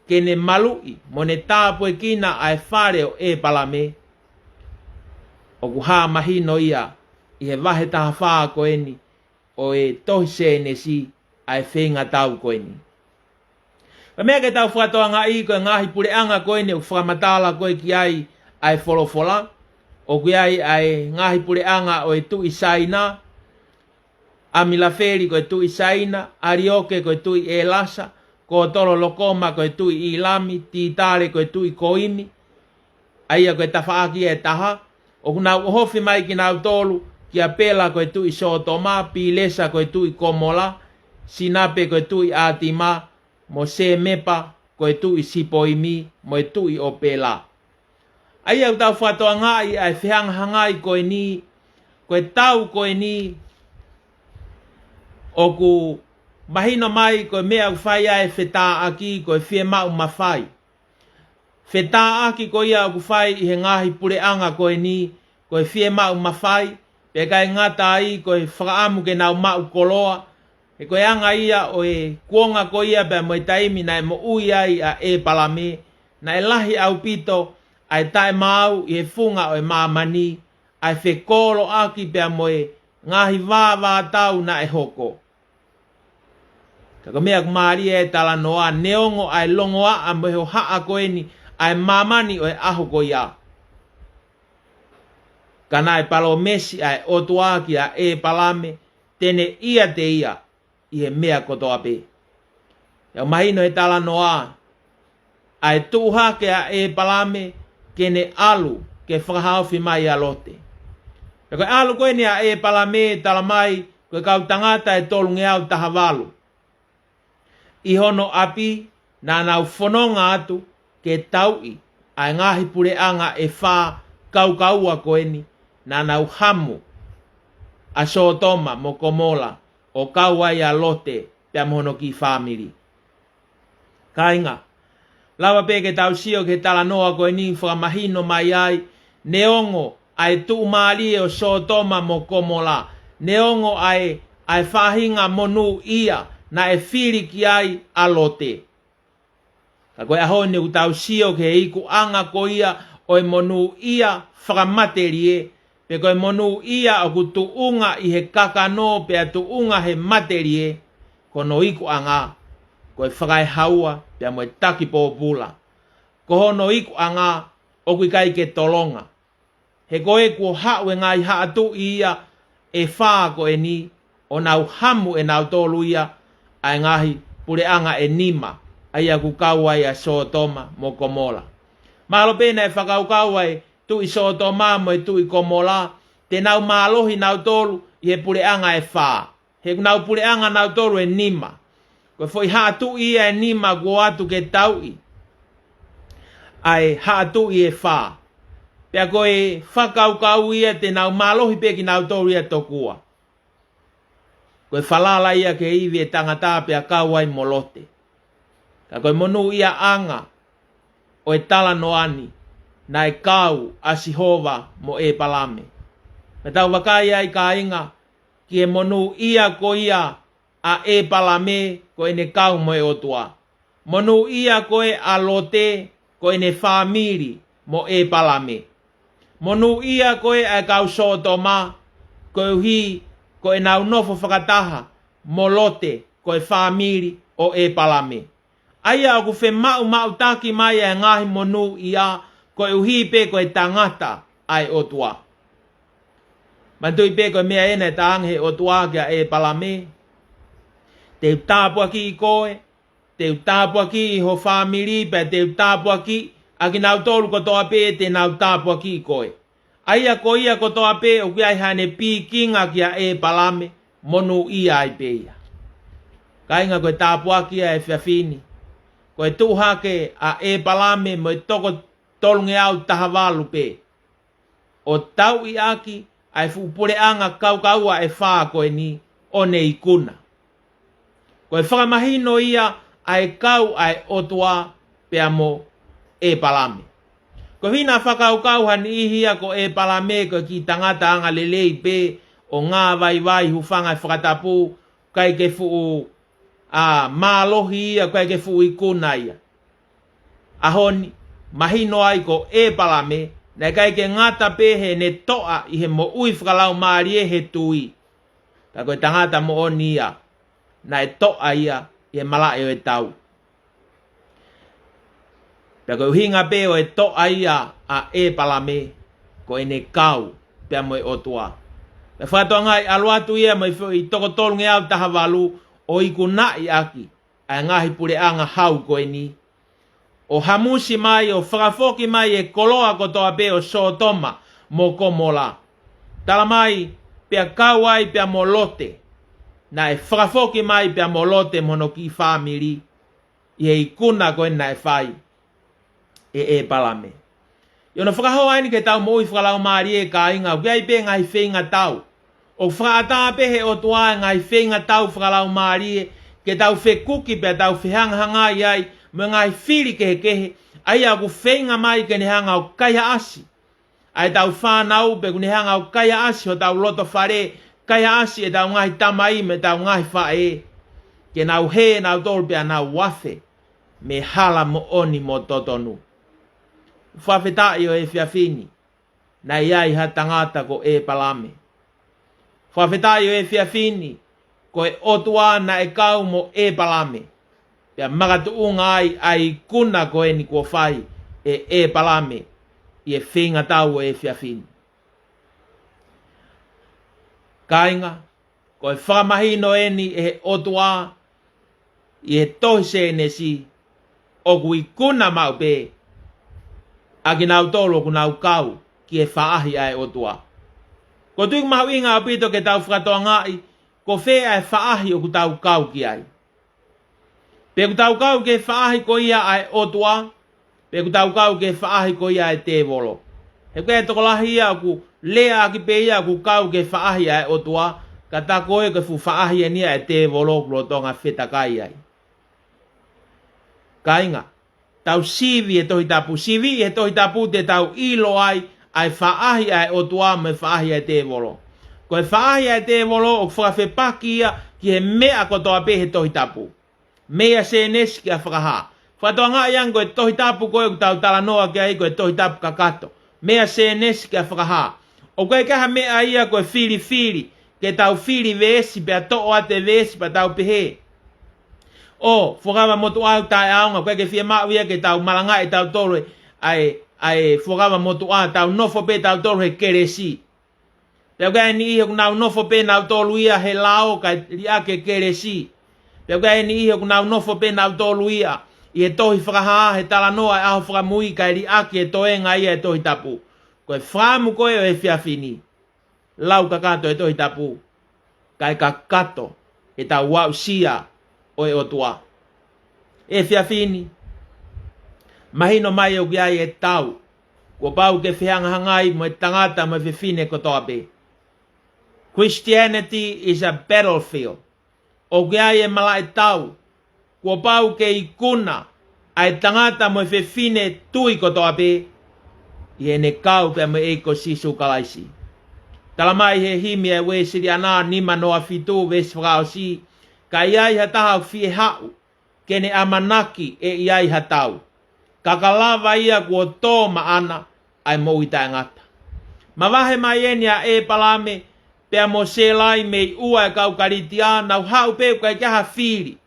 ke ne maluʻi mo ne tāpuekina ʻa e fale ʻo ʻĒpalame, ʻoku hā mahino ia ʻi he vahe taha fā ko eni ʻo e tohi Sēnesi ʻa e feingatau ko eni. Ko e meʻa ke tau fakatokangaʻi ko e ngaahi puleʻanga ko eni ʻoku fakamatala ko ē ki ai ʻa e folofola, ʻoku ʻi ai ʻa e ngaahi puleʻanga ʻo e tuʻi Saina, ʻAmilafeli ko e tuʻi Saina, ʻAlioke ko e tuʻi ʻElasa, Kotololokoma ko e tuʻi ʻIlami, Titale ko e tuʻi Koimi, ʻa ia ko e tafaʻaki ʻe taha, ʻoku nau ʻohofi mai kinautolu kia Pela ko e tuʻi Sōtoma, Pilesa ko e tuʻi Komola, Sinape ko e tuʻi ʻAtima, mo Sēmepa ko e tuʻi Sipoimi, mo e tuʻi ʻo Pela. ʻA ia ʻoku tau fakatokangaʻi ʻa e fehangahangai ko eni, ko e tau ko eni, ʻoku mahino mai ko e meʻa ʻoku fai ai e fetāʻaki ko e fiemaʻu mafai. Fetāʻaki ko ia ʻoku fai ʻi he ngaahi puleʻanga ko eni, ko e fiemaʻu mafai, pea ʻikai ngata ai ko e fakaʻamu ke nau maʻu koloa, he ko e anga ia ʻo e kuonga ko ia pea mo e taimi naʻe moʻui ai ʻa ʻĒpalame, naʻe lahi ʻaupito ʻa e taʻemaau ʻi he funga ʻo e māmani, ʻa e fekoloʻaki pea mo e ngaahi vāvātau naʻe hoko. Ka ko e meʻa ʻoku mālie e talanoa, neongo ʻa e longoaʻa mo e hohaʻa ko eni ʻa e māmani ʻo e ʻaho ko ia, ka naʻe palōmesi ʻa e ʻOtua kia ʻĒpalame te ne ʻiate ia ʻi he meʻa kotoa pē. ʻOku mahino he talanoa ʻa e tuʻu hake ʻa ʻĒpalame ke ne ʻalu ke fakahaofi mai ʻa Lote. Pea ko e ʻalu ko eni ʻa ʻĒpalame, talamai ko e kau tangata ʻe tolungeau taha valu. ʻI hono ʻapi, naʻa nau fononga atu ke tauʻi ʻa e ngaahi puleʻanga ʻe fā kaukaua ko eni, naʻa nau hamu ʻa Sōtoma mo Komola, ʻo kau ai ʻa Lote pea mo hono kiʻi fāmili. Kāinga, lava pē ke tau sio ki he talanoa ko eni fakamahino mai ai, neongo ʻa e tuʻumālie ʻo Sōtoma mo Komola, neongo ʻa e, ʻa e faʻahinga monūʻia naʻe fili ki ai ʻa Lote. Ka ko e ʻaho ni ʻoku tau sio ki he ikuʻanga ko ia ʻo e monūʻia fakamatelie, pe ko e monūʻia ʻoku tuʻunga ʻi he kakano pea tuʻunga he matelie, ko hono ikuʻanga ko e fakaehaua pea mo e taki pōpula. Ko hono ikuʻanga ʻoku ʻikai ke tolonga. He ko e kuo haʻu e ngaahi haʻa tuʻi ia ʻe fā ko eni, ʻo nau hamu ʻe nautolu ia ʻa e ngaahi puleʻanga ʻe nima, ʻa ia ʻoku kau ai ʻa Sōtoma mo Komola. Mahalo pē naʻe fakakaukau ʻa e tuʻi Sōtoma mo e tuʻi Komola, te nau mālohi nautolu ʻi he puleʻanga ʻe fā. He ʻoku nau puleʻanga nautolu ʻe nima. Ko e foʻi haʻa tuʻi ia ʻe nima kuo ʻoatu ke tauʻi ʻa e haʻa tuʻi ʻe fā. Pea ko e fakakaukau ia te nau mālohi pē kinautolu ia tokua. Ko e falala ia ki he ivi ʻo e tangata pea kau ai mo Lote. Ka ko e monūʻiaʻanga ʻo e talanoa ni, naʻe kau ʻa Sihova mo ʻEpalame. Naʻa tau vakai ai kāinga, ki he monūʻia ko ia ʻa ʻEpalame ko ʻene kau mo e ʻOtua. Monūʻia ko ē ʻa Lote ko ʻene fāmili mo ʻEpalame. Monūʻia ko ē ʻa e kau Sōtoma, koeʻuhi ko ʻenau nofo fakataha mo Lote ko e fāmili ʻo ʻEpalame. ʻA ia ʻoku femaʻumaʻutaki mai ʻa e ngaahi monūʻia koeʻuhi pē ko e tangata ʻa e ʻOtua. Manatuʻi pē ko e meʻa ena ʻe talaange he ʻOtua kia ʻEpalame. Te u tāpuakiʻi koe, te u tāpuakiʻi ho fāmili, pea te u tāpuakiʻi ʻa kinautolu kotoa pē te nau tāpuakiʻi koe. ʻA ia ko ia kotoa pē ʻoku ʻi ai haʻane pikinga kia ʻEpalame, monūʻia ai pē ia. Kāinga, ko e tāpuaki ia ʻo e efiafi ni, ko e tuʻu hake ʻa ʻEpalame mo e toko tolungeau taha valu pē ʻo tauʻi ʻaki ʻa e fuʻu puleʻanga kaukaua ʻe fā ko eni ʻo ne ikuna. Ko e fakamahino ia ʻa e kau ʻa e ʻOtua pea mo ʻEpalame. Ko e ʻuhinga fakakaukau ha niʻihi ia ko ʻEpalame ko e kiʻi tangata angalelei pē ʻo ngāvaivai, hūfanga he fakatapu, ʻikai ke fuʻu, ʻa, mālohi ia, ʻikai ke fuʻu ikuna ia. ʻAho ni, mahino ai ko ʻEpalame, naʻe ʻikai ke ngata pē heʻene toʻa ʻi he moʻui fakalaumālie he tui. Ka ko e tangata moʻoni ia, naʻe toʻa ia ʻi he malaʻe ʻo e tau. Pea ko e ʻuhinga pē ʻo e toʻa ia ʻa ʻEpalame, ko ʻene kau pea mo e ʻOtua. Pea fakatokangaʻi, ʻalu atu ia mo e foʻi toko tolungeau taha valu ʻo ikunaʻi ʻaki ʻa e ngaahi puleʻanga hau ko eni, ʻo hamusi mai, ʻo fakafoki mai e koloa kotoa pē ʻo Sōtoma mo Komola. Tala mai, pea kau ai pea mo Lote. Naʻe fakafoki mai pea mo Lote mo hono kiʻi fāmili ʻi he ikuna ko ē naʻe fai ʻe ʻEpalame. ʻI hono fakahā eni ki heʻetau moʻui fakalaumālie, kāinga, ʻoku ʻi ai pē ngaahi feingatau. ʻOku fakaʻatā pē he ʻOtua e ngaahi feingatau fakalaumālie ke tau fekuki pea tau fehangahangai ai mo e ngaahi fili kehekehe, ʻa ia ʻoku feinga mai ke ne hanga ʻo kaihaʻasi ʻa ʻetau fānau, pe ʻoku ne hanga ʻo kaihaʻasi hotau loto fale, kaihaʻasi ʻetau ngaahi tamai mo ʻetau ngaahi faʻē, ke nau hē nautolu pea nau afe mei he hala moʻoni mo totonu. Fakafetaʻi ʻo e efiafi ni, naʻe ʻi ai ha tangata ko ʻEpalame. Fakafetaʻi ʻo e efiafi ni, ko e ʻOtua naʻe kau mo ʻEpalame, pea makatuʻunga ai ʻa e ikuna ko eni kuo fai ʻe ʻEpalame ʻi he feingatau ʻo e efiafi ni. Kāinga, ko e fakamahino eni ʻe he ʻOtua ʻi he tohi Sēnesi, ʻoku ikuna maʻu pē ʻa kinautolu ʻoku nau kau ki he faʻahi ʻa e ʻOtua. Ko e tui mahuʻinga ʻaupito ke tau fakatokangaʻi ko fē ʻa e faʻahi ʻoku tau kau ki ai. Pe ʻoku tau kau ki he faʻahi ko ia ʻa e ʻOtua, pe ʻoku tau kau ki he faʻahi ko ia ʻa e tēvolo. He ko e tokolahi ia ʻoku lea ʻaki pē ia ʻoku kau ki he faʻahi ʻa e ʻOtua, ka tā ko ē ko e fuʻu faʻahi eni ia ʻa e tēvolo ʻoku lolotonga fetakai ai. Kāinga, tau sivi he Tohi Tapu, sivi he Tohi Tapu te tau ʻilo ai ʻa e faʻahi ʻa e ʻOtua mo e faʻahi ʻa e tēvolo. Ko e faʻahi ʻa e tēvolo ʻoku fakafepaki ia ki he meʻa kotoa pē he Tohi Tapu. Meia Sēnesi kia Fakahā. Fakatokangaʻi ange ko e Tohi Tapu ko ē ʻoku tau talanoa ki ai ko e Tohi Tapu kakato. Meia Sēnesi kia Fakahā. ʻOku ʻikai ke ʻi ai ha meʻa ia ko e filifili, ke tau fili veesi pea toʻo atu e veesi pea tau pehē, ʻo, Fuakava Motuʻa ʻoku taʻeʻaonga, ʻoku ʻikai ke fiemaʻu ia ke tau malangaʻi tautolu ʻa e, ʻa e Fuakava Motuʻa, tau nofo pē tautolu he kelesi. Pea ʻoku ʻi ai e niʻihi ʻoku nau nofo pē nautolu ia he lao kae liʻaki e kelesi. Pea ʻoku ʻi ai e niʻihi ʻoku nau nofo pē nautolu ia ʻi he tohi Fakahā he talanoa e ʻaho fakamui kae liʻaki e toenga ia e Tohi Tapu. Ko e fakaʻamu ko ē ʻo e efiafi ni, lau kakato e Tohi Tapu, kae kakato ʻetau aʻusia ʻo e ʻOtua. Efiafi ni, mahino mai ʻoku ʻi ai e tau kuo pau ke fehangahangai mo e tangata mo e fefine kotoa pē. Christianity is a battlefield. ʻOku ʻi ai e malaʻe tau kuo pau ke ikuna ʻa e tangata mo e fefine tui kotoa pē ʻi heʻene kau pea mo e ʻEiki ko Sīsū Kalaisi. Tala mai he himi ʻa e Uēsiliana nima noa fitu veesi fakaʻosi, ka ʻi ai ha taha ʻoku fie haʻu ke ne ʻamanaki ʻe ʻi ai ha tau, ka ka lava ia kuo tō maʻana ʻa e moʻui taʻengata. Mavahe mai eni ʻa ʻEpalame pea mo Sēlai mei ʻUa e kau Kalitia, nau haʻu pē ʻoku ʻikai ke ʻi ai ha fili.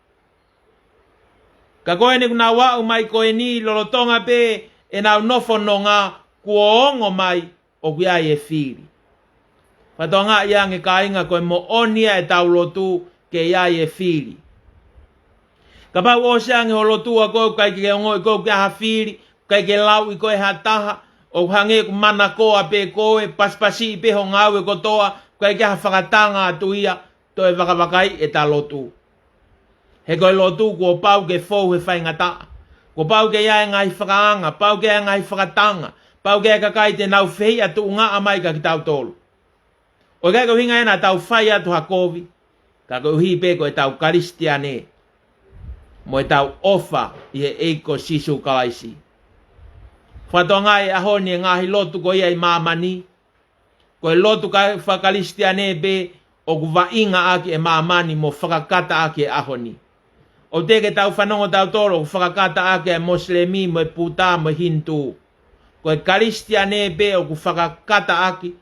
Ka ko eni kuo nau aʻu mai ko eni lolotonga pē ʻenau nofo nonga, kuo ongo mai ʻoku ʻi ai e fili. Fakatokangaʻi ange kāinga, ko e moʻoni ia ʻetau lotu ke ʻi ai e fili. Kapau ʻosi ange ho lotu ʻa koe ʻoku ʻikai ke ongoʻi koe ʻoku ʻi ai ha fili, ʻikai ke lauʻi koe ʻe ha taha, ʻoku hangē ʻoku manakoa pē koe, pasipasiʻi pē ho ngāue kotoa, ʻoku ʻikai ke ʻi ai ha fakatanga atu ia, toe vakavakai ʻeta lotu. He ko e lotu kuo pau ke fou he faingataʻa. Kuo pau ke ʻi ai e ngaahi fakaanga, pau ke ʻi ai e ngaahi fakatanga, pau ke ʻi ai e kakai te nau fehiʻa tuʻungaʻa mai kia kitautolu. ʻOku ʻikai ko e ʻuhinga ia naʻa tau fai atu ha kovi, ka koeʻuhi pē ko ʻetau Kalisitiane mo ʻetau ʻofa ʻi he ʻEiki ko Sīsū Kalaisi. Fakatokangaʻi e ʻaho ni e ngaahi lotu ko ia ʻi māmani, ko e lotu ka-, fakakalisitiane pē ʻoku vaʻinga ʻaki e māmani mo fakakata ʻaki e ʻaho ni. ʻOku teʻeki ke tau fanongo tautolu ʻoku fakakata ʻaki e Mosilemi mo e Puta mo e Hinitū. Ko e Kalisitiane pē ʻoku fakakata ʻaki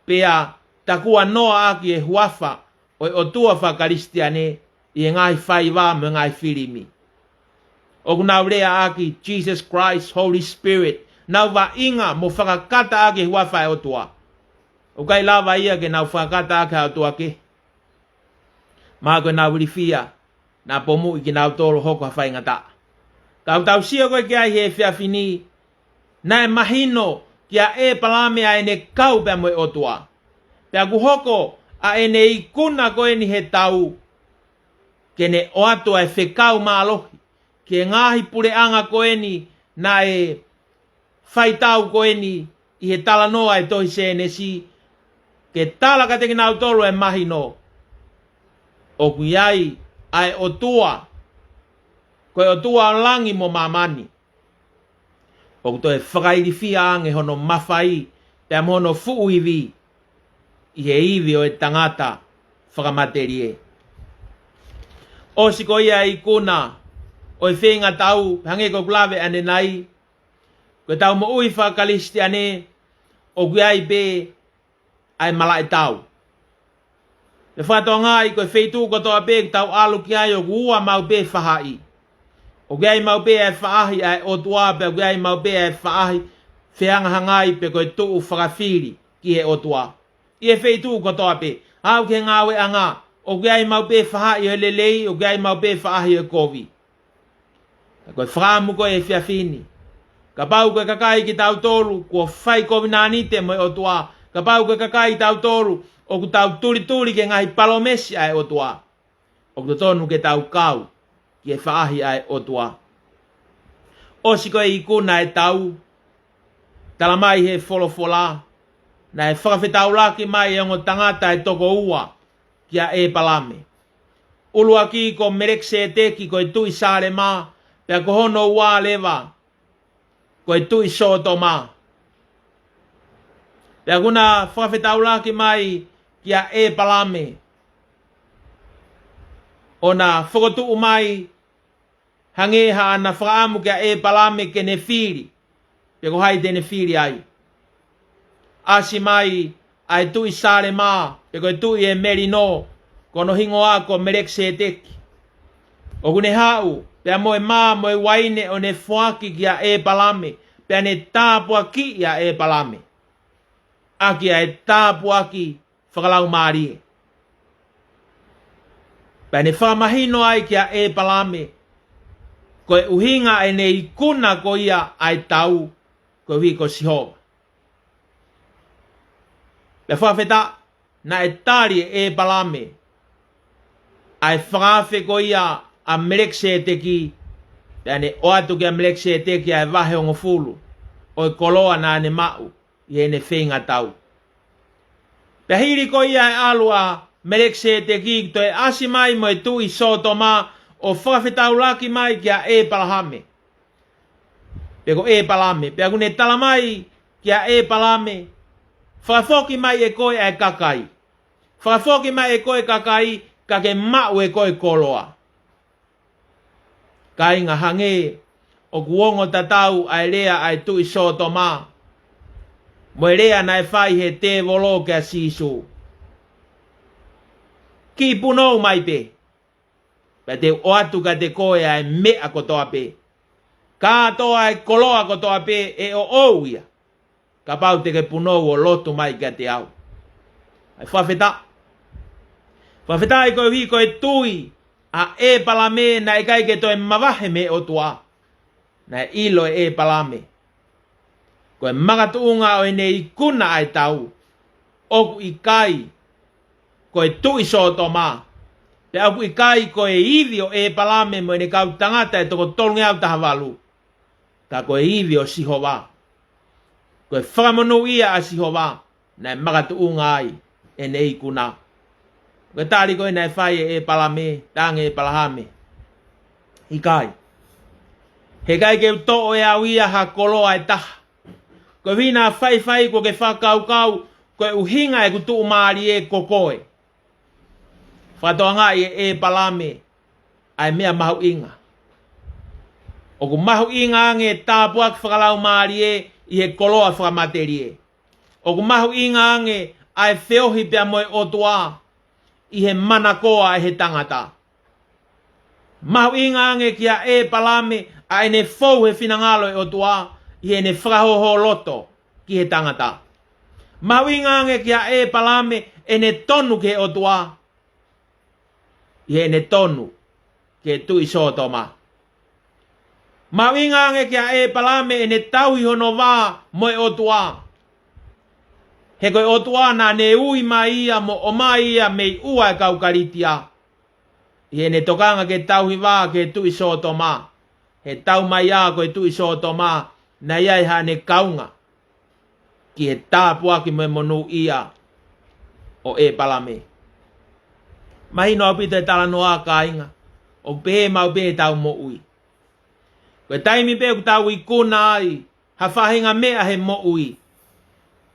pea takuanoa ʻaki e huafa ʻo e ʻOtua fakakalisitiane ʻi he ngaahi faiva mo e ngaahi filimi. ʻOku nau lea ʻaki Jesus Christ, Holy Spirit, nau vaʻinga mo fakakata ʻaki e huafa e ʻOtua. ʻOku ʻikai lava ia ke nau fakakata ʻaki ha ʻotua kehe. Mahalo ko ʻenau ilifia naʻa pomuʻi kinautolu ʻo hoko ha faingataʻa. Ka ʻoku tau sio ko ē ki ai he efiafi ni, naʻe mahino kia ʻEpalame ʻa ʻene kau pea mo e ʻOtua. Pea kuo hoko ʻa ʻene ikuna ko eni he tau ke ne ʻoatu ʻa e fekau mālohi ki he ngaahi puleʻanga ko eni naʻe faitau ko eni ʻi he talanoa e tohi Sēnesi, ke tala kiate kinautolu e mahino ʻoku ʻi ai ʻa e ʻOtua, ko e ʻOtua ʻo langi mo māmani, ʻoku toe fakailifia ange hono mafai pea mo hono fuʻu ivi ʻi he ivi ʻo e tangata fakamatelie. ʻOsi ko ia e ikuna ʻo e feingatau, hangē ko ʻeku lave ʻanenai, ko ʻetau moʻui fakakalisitiane ʻoku ʻi ai pē ʻa e malaʻe tau. Pea fakatokangaʻi ko e feituʻu kotoa pē ʻoku tau ʻalu ki ai ʻoku ua maʻu pē faʻahi. ʻOku ʻi ai maʻu pē ʻa e faʻahi ʻa e ʻOtua pea ʻoku ʻi ai maʻu pē ʻa e faʻahi fehangahangai pe ko e tuʻu fakafili ki he ʻOtua. ʻI he feituʻu kotoa pē, aʻu ki he ngāueʻanga, ʻoku ʻi ai maʻu pē faʻahi ʻo e lelei, ʻoku ʻi ai maʻu pē faʻahi ʻo e kovi. Ka ko e fakaʻamu ko ē he efiafi ni, kapau ko e kakai kitautolu kuo fai kovinānite mo e ʻOtua, kapau ko e kakai kitautolu ʻoku tau tulituli ki he ngaahi palōmesi ʻa e ʻOtua, ʻoku totonu ke tau kau ki he faʻahi ʻa e ʻOtua. ʻOsi ko ē e ikuna e tau, tala mai he folofola, naʻe fakafetaulaki mai e ongo tangata ʻe toko ua kia ʻEpalame. ʻUluaki ko Melekiseteki ko e tuʻi Salema, pea ko hono ua leva ko e tuʻi Sotoma. Pea kuo na fakafetaulaki mai kia ʻEpalame, ʻo na fokotuʻu mai hangē haʻana fakaʻamu kia ʻEpalame ke ne fili, pe ko hai te ne fili ai. ʻAsi mai ʻa e tuʻi Salema, pe ko e tuʻi ʻe melino, ko hono hingoa ko Melekiseteki. ʻOku ne haʻu pea mo e mā mo e uaine ʻo ne foaki kia ʻEpalame, pea ne tāpuakiʻi ʻa ʻEpalame. ʻaki ʻa e tāpuaki fakalaumālie. Pea ne fakamahino ai kia ʻEpalame, ko e ʻuhinga ʻene ikuna ko ia ʻa e tau, koeʻuhi ko Sihova. Pea fakafetaʻi, naʻe tali ʻe ʻEpalame ʻa e fakaafe ko ia ʻa Melekiseteki, pea ne ʻoatu kia Melekiseteki ʻa e vahe hongofulu ʻo e koloa naʻa ne maʻu ʻi heʻene feinga tau. Pea hili ko ia e ʻalu ʻa Melekiseteki, toe ʻasi mai mo e tuʻi Sōtoma ʻo fakafetaulaki mai kia ʻEpalame. Pe ko ʻEpalame, pea ʻoku ne tala mai kia ʻEpalame, fakafoki mai ʻe koe ʻa e kakai. Fakafoki mai ʻe koe kakai, ka ke maʻu ʻe koe koloa. Kāinga, hangē ʻoku ongo tatau ʻa e lea ʻa e tuʻi Sōtoma mo e lea naʻe fai he tēvolo kia Sīsū. Kiʻi punou mai pē, pea te u ʻoatu kiate koe ʻa e meʻa kotoa pē. Kātoa e koloa kotoa pē ʻe ʻoʻou ia, kapau te ke punou ʻo lotu mai kiate au. ʻAi fakafetaʻi. Fakafetaʻi koeʻuhi ko e tui ʻa ʻEpalame, naʻe ʻikai ke toe mavahe mei he ʻOtua. Naʻe ʻilo ʻe ʻEpalame, ko e makatuʻunga ʻo ʻene ikuna ʻa e tau, ʻoku ʻikai ko e tuʻi Sōtoma, pea ʻoku ʻikai ko e ivi ʻo ʻEpalame mo ʻene kau tangata ʻe toko tolungeau taha valu, ka ko e ivi ʻo Sihova. Ko e fakamonūʻia ʻa Sihova naʻe makatuʻunga ai ʻene ikuna. Ko e tali ko ē naʻe fai ʻe ʻEpalame, talaange ʻe ʻEpalame, ʻikai. He ʻikai ke u toʻo ʻe au ia ha koloa ʻe taha. Ko e ʻuhinga faifai kuo ke fakakaukau ko e ʻuhinga ʻeku tuʻumālie ko koe. Fakatokangaʻi ʻe ʻEpalame ʻa e meʻa mahuʻinga. ʻOku mahuʻinga ange e tāpuaki fakalaumālie ʻi he koloa fakamatelie. ʻOku mahuʻinga ange ʻa e feohi pea mo e ʻOtua ʻi he manakoa ʻe he tangata. Mahuʻinga ange kia ʻEpalame ʻa ʻene fou he finangalo ʻo e ʻOtua ʻi heʻene fakahōhōloto ki he tangata. Mahuʻinga ange kia ʻEpalame ʻene tonu ki he ʻOtua ʻi heʻene tonu ki he tuʻi Sōtoma. Mahuʻinga ange kia ʻEpalame ʻene tauhi hono vā mo e ʻOtua. He ko e ʻOtua naʻa ne ui mai ia mo ʻomai ia mei ʻUa ʻo e kau Kalitia, ʻi heʻene tokanga ke tauhi vā ki he tuʻi Sōtoma. He taumaiā ko e tuʻi Sōtoma, naʻe ʻi ai haʻane kaunga ki he tāpuaki mo e monūʻia ʻo ʻEpalame. Mahino ʻaupito e talanoa, kāinga, ʻoku pehē maʻu pē ʻetau moʻui. Ko e taimi pē ʻoku tau ikuna ai ha faʻahinga meʻa he moʻui,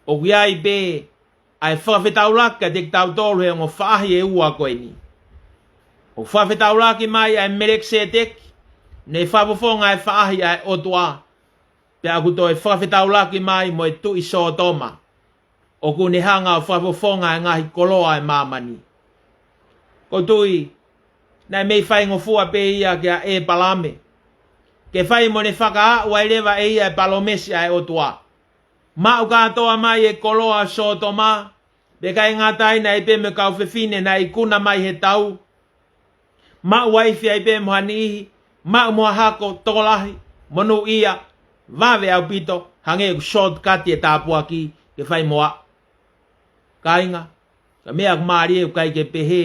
ʻoku ʻi ai pē ʻa e fakafetaulaki kiate kitautolu he ongo faʻahi ʻe ua ko eni. ʻOku fakafetaulaki mai ʻa e Melekiseteki, ne fakafofonga e faʻahi ʻa e ʻOtua, pea ʻoku toe fakafetaulaki mai mo e tuʻi Sōtoma, ʻoku ne hanga ʻo fakafofonga e ngaahi koloa ʻo e māmani. ʻOku ou tui naʻe mei faingofua pē ia kia ʻEpalame ke fai mo ne fakaaʻu ai leva ʻe ia e palōmesi ʻa e ʻOtua. Maʻu kātoa mai e koloa ʻo Sōtoma, pea ʻikai ngata ai, naʻe ʻi ai pē mo e kau fefine naʻe ikuna mai he tau. Maʻu uaifi ai pē mo ha niʻihi, maʻu mo ha hako tokolahi, monūʻia, vave ʻaupito, hangē ʻoku shortcut e tāpuaki ke fai mo aʻu. Kāinga, ko e meʻa ʻoku mālie, ʻoku ʻikai ke pehē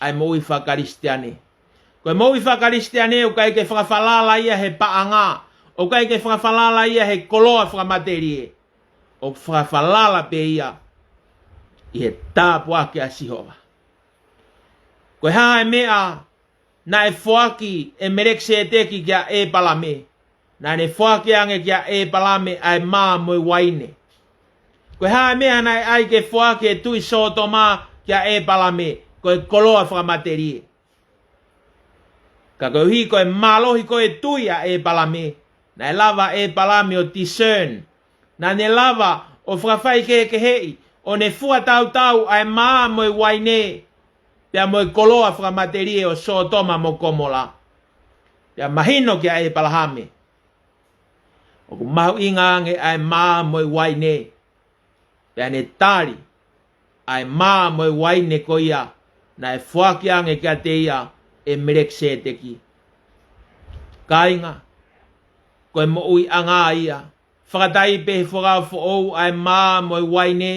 ʻa e moʻui fakakalisitiane. Ko e moʻui fakakalisitiane ʻoku ʻikai ke fakafalala ia he paʻanga, ʻoku ʻikai ke fakafalala ia he koloa fakamatelie. ʻOku fakafalala pē ia ʻi he tāpuaki ʻa Sihova. Ko e hā e meʻa naʻe foaki ʻe Melekiseteki kia ʻEpalame? Naʻa ne foaki ange kia ʻEpalame ʻa e mā mo e uaine. Ko e hā e meʻa naʻe ʻai ke foaki ʻe tuʻi Sōtoma kia ʻEpalame? Ko e koloa fakamatelie. Ka koeʻuhi ko e mālohi ko ē e tui ʻa ʻEpalame, naʻe lava ʻe ʻEpalame ʻo discern. Naʻa ne lava ʻo fakafaikehekeheʻi, ʻo ne fuatautau ʻa e mā mo e uaine, pea mo e koloa fakamatelie ʻo Sōtoma mo Komola. Pea mahino kia ʻEpalame, ʻoku mahuʻinga ange ʻa e mā mo e uaine. Pea ne tali ʻa e mā mo e uaine ko ia naʻe foaki ange kiate ia ʻe Melekisēteki. Kāinga, ko e moʻuiʻanga ia. Fakataipe he Fuakava Foʻou ʻa e mā mo e uaine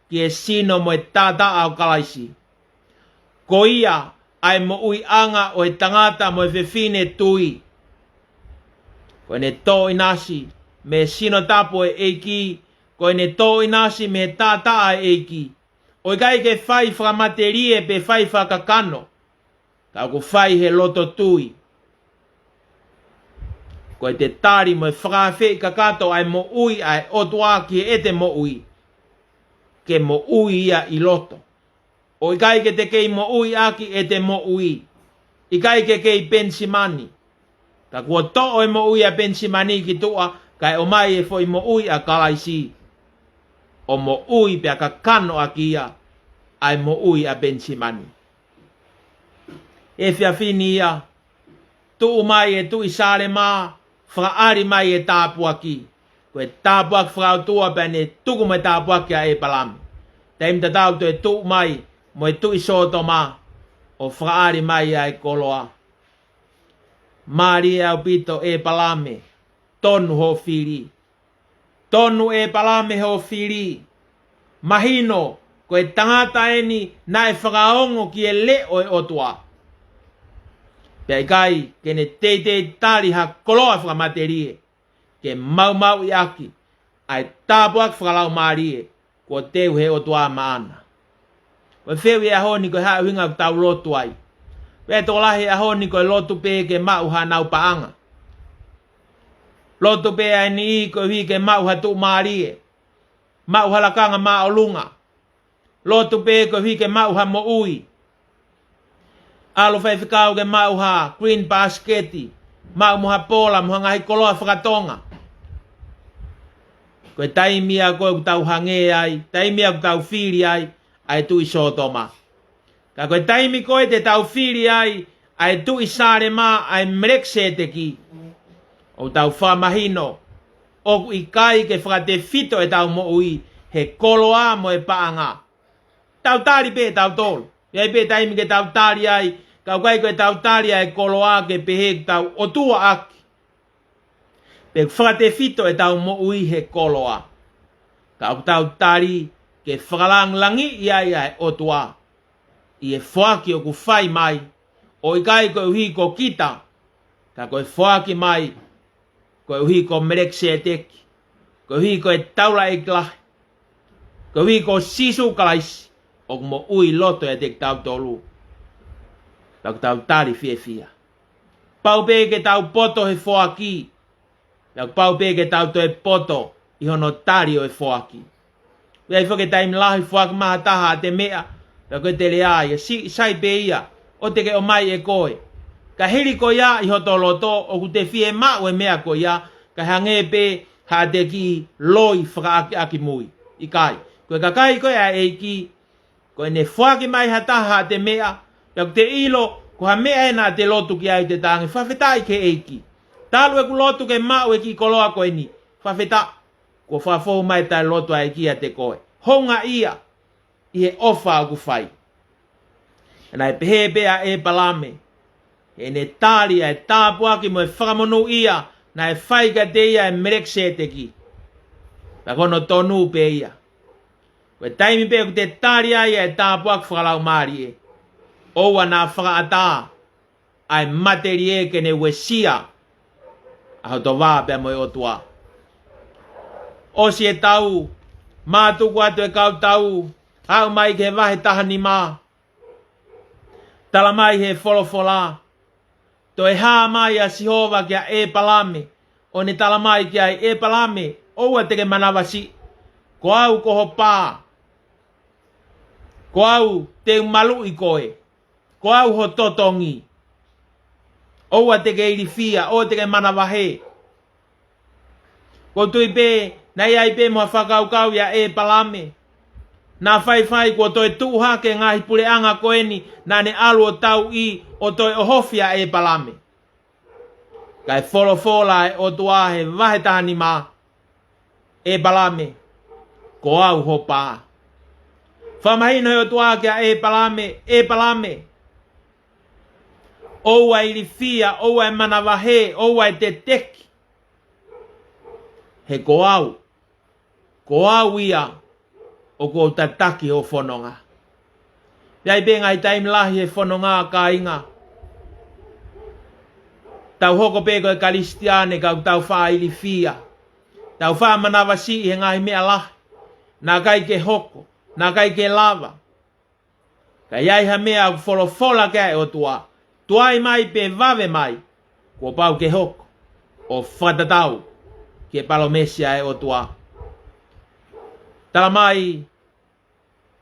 ki he sino mo e taʻataʻa ʻo Kalaisi. Ko ia ʻa e moʻuiʻanga ʻo e tangata mo e fefine tui. Ko ʻene tōʻinasi mei he sino tapu ʻo e ʻEiki, ko ʻene tōʻinasi mei he taʻataʻa ʻo e ʻEiki. ʻOku ʻikai ke fai fakamatelie pe fai fakakakano, ka ʻoku fai he loto tui. Ko ʻete tali mo e fakaafeʻi kakato ʻa e moʻui ʻa e ʻOtua ki heʻete moʻui, ke moʻui ia ʻi loto. ʻOku ʻikai ke te kei moʻui ʻaki ʻete moʻui. ʻIkai ke kei Penisimani. Ka kuo toʻo e moʻui ʻa Penisimani ki tuʻa, kae ʻomai e foʻi moʻui ʻa Kalaisi, ʻo moʻui pea kakano ʻaki ia ʻa e moʻui ʻa Penisimani. Efiafi ni ia, tuʻu mai e Tuʻi Sālema, fakaʻali mai e tāpuaki. Ko e tāpuaki fakaʻotua pea ne tuku mo e tāpuaki ʻa ʻEpalame. Taimi tatau toe tuʻu mai mo e Tuʻi Sōtoma ʻo fakaʻali mai ʻa e koloa. Mālie ʻaupito ʻEpalame, tonu hoʻo fili. Tonu ʻEpalame hoʻo fili. Mahino, ko e tangata eni naʻe fakaongo ki he leʻo ʻo e ʻOtua. Pea ʻikai ke ne teitei tali ha koloa fakamatelie, ke maumauʻi ʻaki ʻa e tāpuaki fakalaumālie kuo teu he ʻOtua maʻana. Ko e fehuʻi he ʻaho ni, ko e hā e ʻuhinga ʻoku tau lotu ai? Pea tokolahi he ʻaho ni ko e lotu pē ke maʻu haʻanau paʻanga. Lotu pē ʻa e niʻihi koeʻuhi ke maʻu ha tuʻumālie, maʻu ha lakanga māʻolunga. Lotu pē koeʻuhi ke maʻu ha moʻui. ʻAlu faifekau ke maʻu ha green basket, maʻu mo ha pola, mo ha ngaahi koloa fakatonga. Ko e taimi ia ko ē ʻoku tau hangē ai, taimi ia ʻoku tau fili ai ʻa e Tuʻi Sōtoma. Ka ko e taimi ko ē te tau fili ai ʻa e Tuʻi Sālema, ʻa e Melekisēteki, ʻoku tau fakamahino ʻoku ʻikai ke fakatefito ʻetau moʻui he koloa mo e paʻanga. Tau tali pē tautolu. ʻI ai pē taimi ke tau tali ai, ka ʻoku ʻikai ko ʻetau tali ʻa e koloa ke pehē ʻoku tau ʻOtua ʻaki, pe fakatefito ʻetau moʻui he koloa. Ka ʻoku tau tali ke fakalāngilangiʻi ai ʻa e ʻOtua ʻi he foaki ʻoku fai mai, ʻo ʻikai koeʻuhi ko kita, ka ko e foaki mai koeʻuhi ko Melekisēteki, koeʻuhi ko e taulaʻeiki lahi, koeʻuhi ko Sīsū Kalaisi, ʻoku moʻui loto ʻiate kitautolu. Pea ʻoku tau tali fiefia. Pau pē ke tau poto he foaki, pea ʻoku pau pē ke tau toe poto ʻi hono tali ʻo e foaki. ʻI ai foki e taimi lahi foaki mai ha taha ʻete meʻa, pea ko ʻete lea ia, siʻi sai pē ia, ʻoua te ke ʻomai ʻe koe. Ka hili ko ia ʻi hoto loto, ʻoku te fiemaʻu e meʻa ko ia, kae hangē pē haʻate kiʻi loi fakaʻakiʻakimui. ʻIkai. Ko e kakai ko ē ʻa e ʻEiki, ko ʻene foaki mai ha taha haʻate meʻa, pea ʻoku te ʻilo ko ha meʻa ē naʻa te lotu ki ai, te talaange, fakafetaʻi ki he ʻEiki. Talu ʻeku lotu ke maʻu e kiʻi koloa ko eni. Fakafetaʻi. Kuo fakafou mai e tali lotu ʻa e ʻEiki ʻiate koe. Houngaʻia ʻi he ʻofa ʻoku fai. Naʻe pehē pē ʻa ʻEpalame, heʻene tali ʻa e tāpuaki mo e fakamonūʻia naʻe fai kiate ia ʻe Melekisēteki. Pea ko hono tonu pē ia. Ko e taimi pē ʻoku te tali ai ʻa e tāpuaki fakalaumālie, ʻoua naʻa fakaʻatā ʻa e matelie ke ne uesia ʻa hoto vā pea mo e ʻOtua. ʻOsi e tau, mātuku atu e kau tau, aʻu mai ki he vahe taha nima. Tala mai he folofola, toe hā mai ʻa Sihova kia ʻEpalame, ʻo ne tala mai ki ai, ʻEpalame, ʻoua te ke manavasiʻi, ko au ko ho pā, ko au te u maluʻi koe, ko au ho totongi. ʻOua te ke ilifia, ʻoua te ke manavahē. ʻOku ou tui pē, naʻe ʻi ai pē mo ha fakakaukau ʻia ʻEpalame. Naʻa faifai kuo toe tuʻu hake e ngaahi puleʻanga ko eni, naʻa ne ʻalu ʻo tauʻi ʻo toe ʻohofi ʻa ʻEpalame. Kae folofola e ʻOtua he vahe taha nima, ʻEpalame, ko au ho pā. Fakamahino he ʻOtua kia ʻEpalame, ʻEpalame, ʻoua ʻe ilifia, ʻoua ʻe manavahē, ʻoua ʻe teteki. He ko au, ko au ia ʻoku ou tataki ho fononga. Pea ʻi ai pē ngaahi taimi lahi he fononga, kāinga, tau hoko pē ko e Kalisitiane ka ʻoku tau faʻa ilifia, tau faʻa manavasiʻi he ngaahi meʻa lahi. Naʻe ʻikai ke hoko, naʻe ʻikai ke lava. Ka ʻi ai ha meʻa ʻoku folofola ki ai e ʻOtua, tuai mai pe vave mai, kuo pau ke hoko ʻo fakatatau ki he palōmesi ʻa e ʻOtua. Tala mai,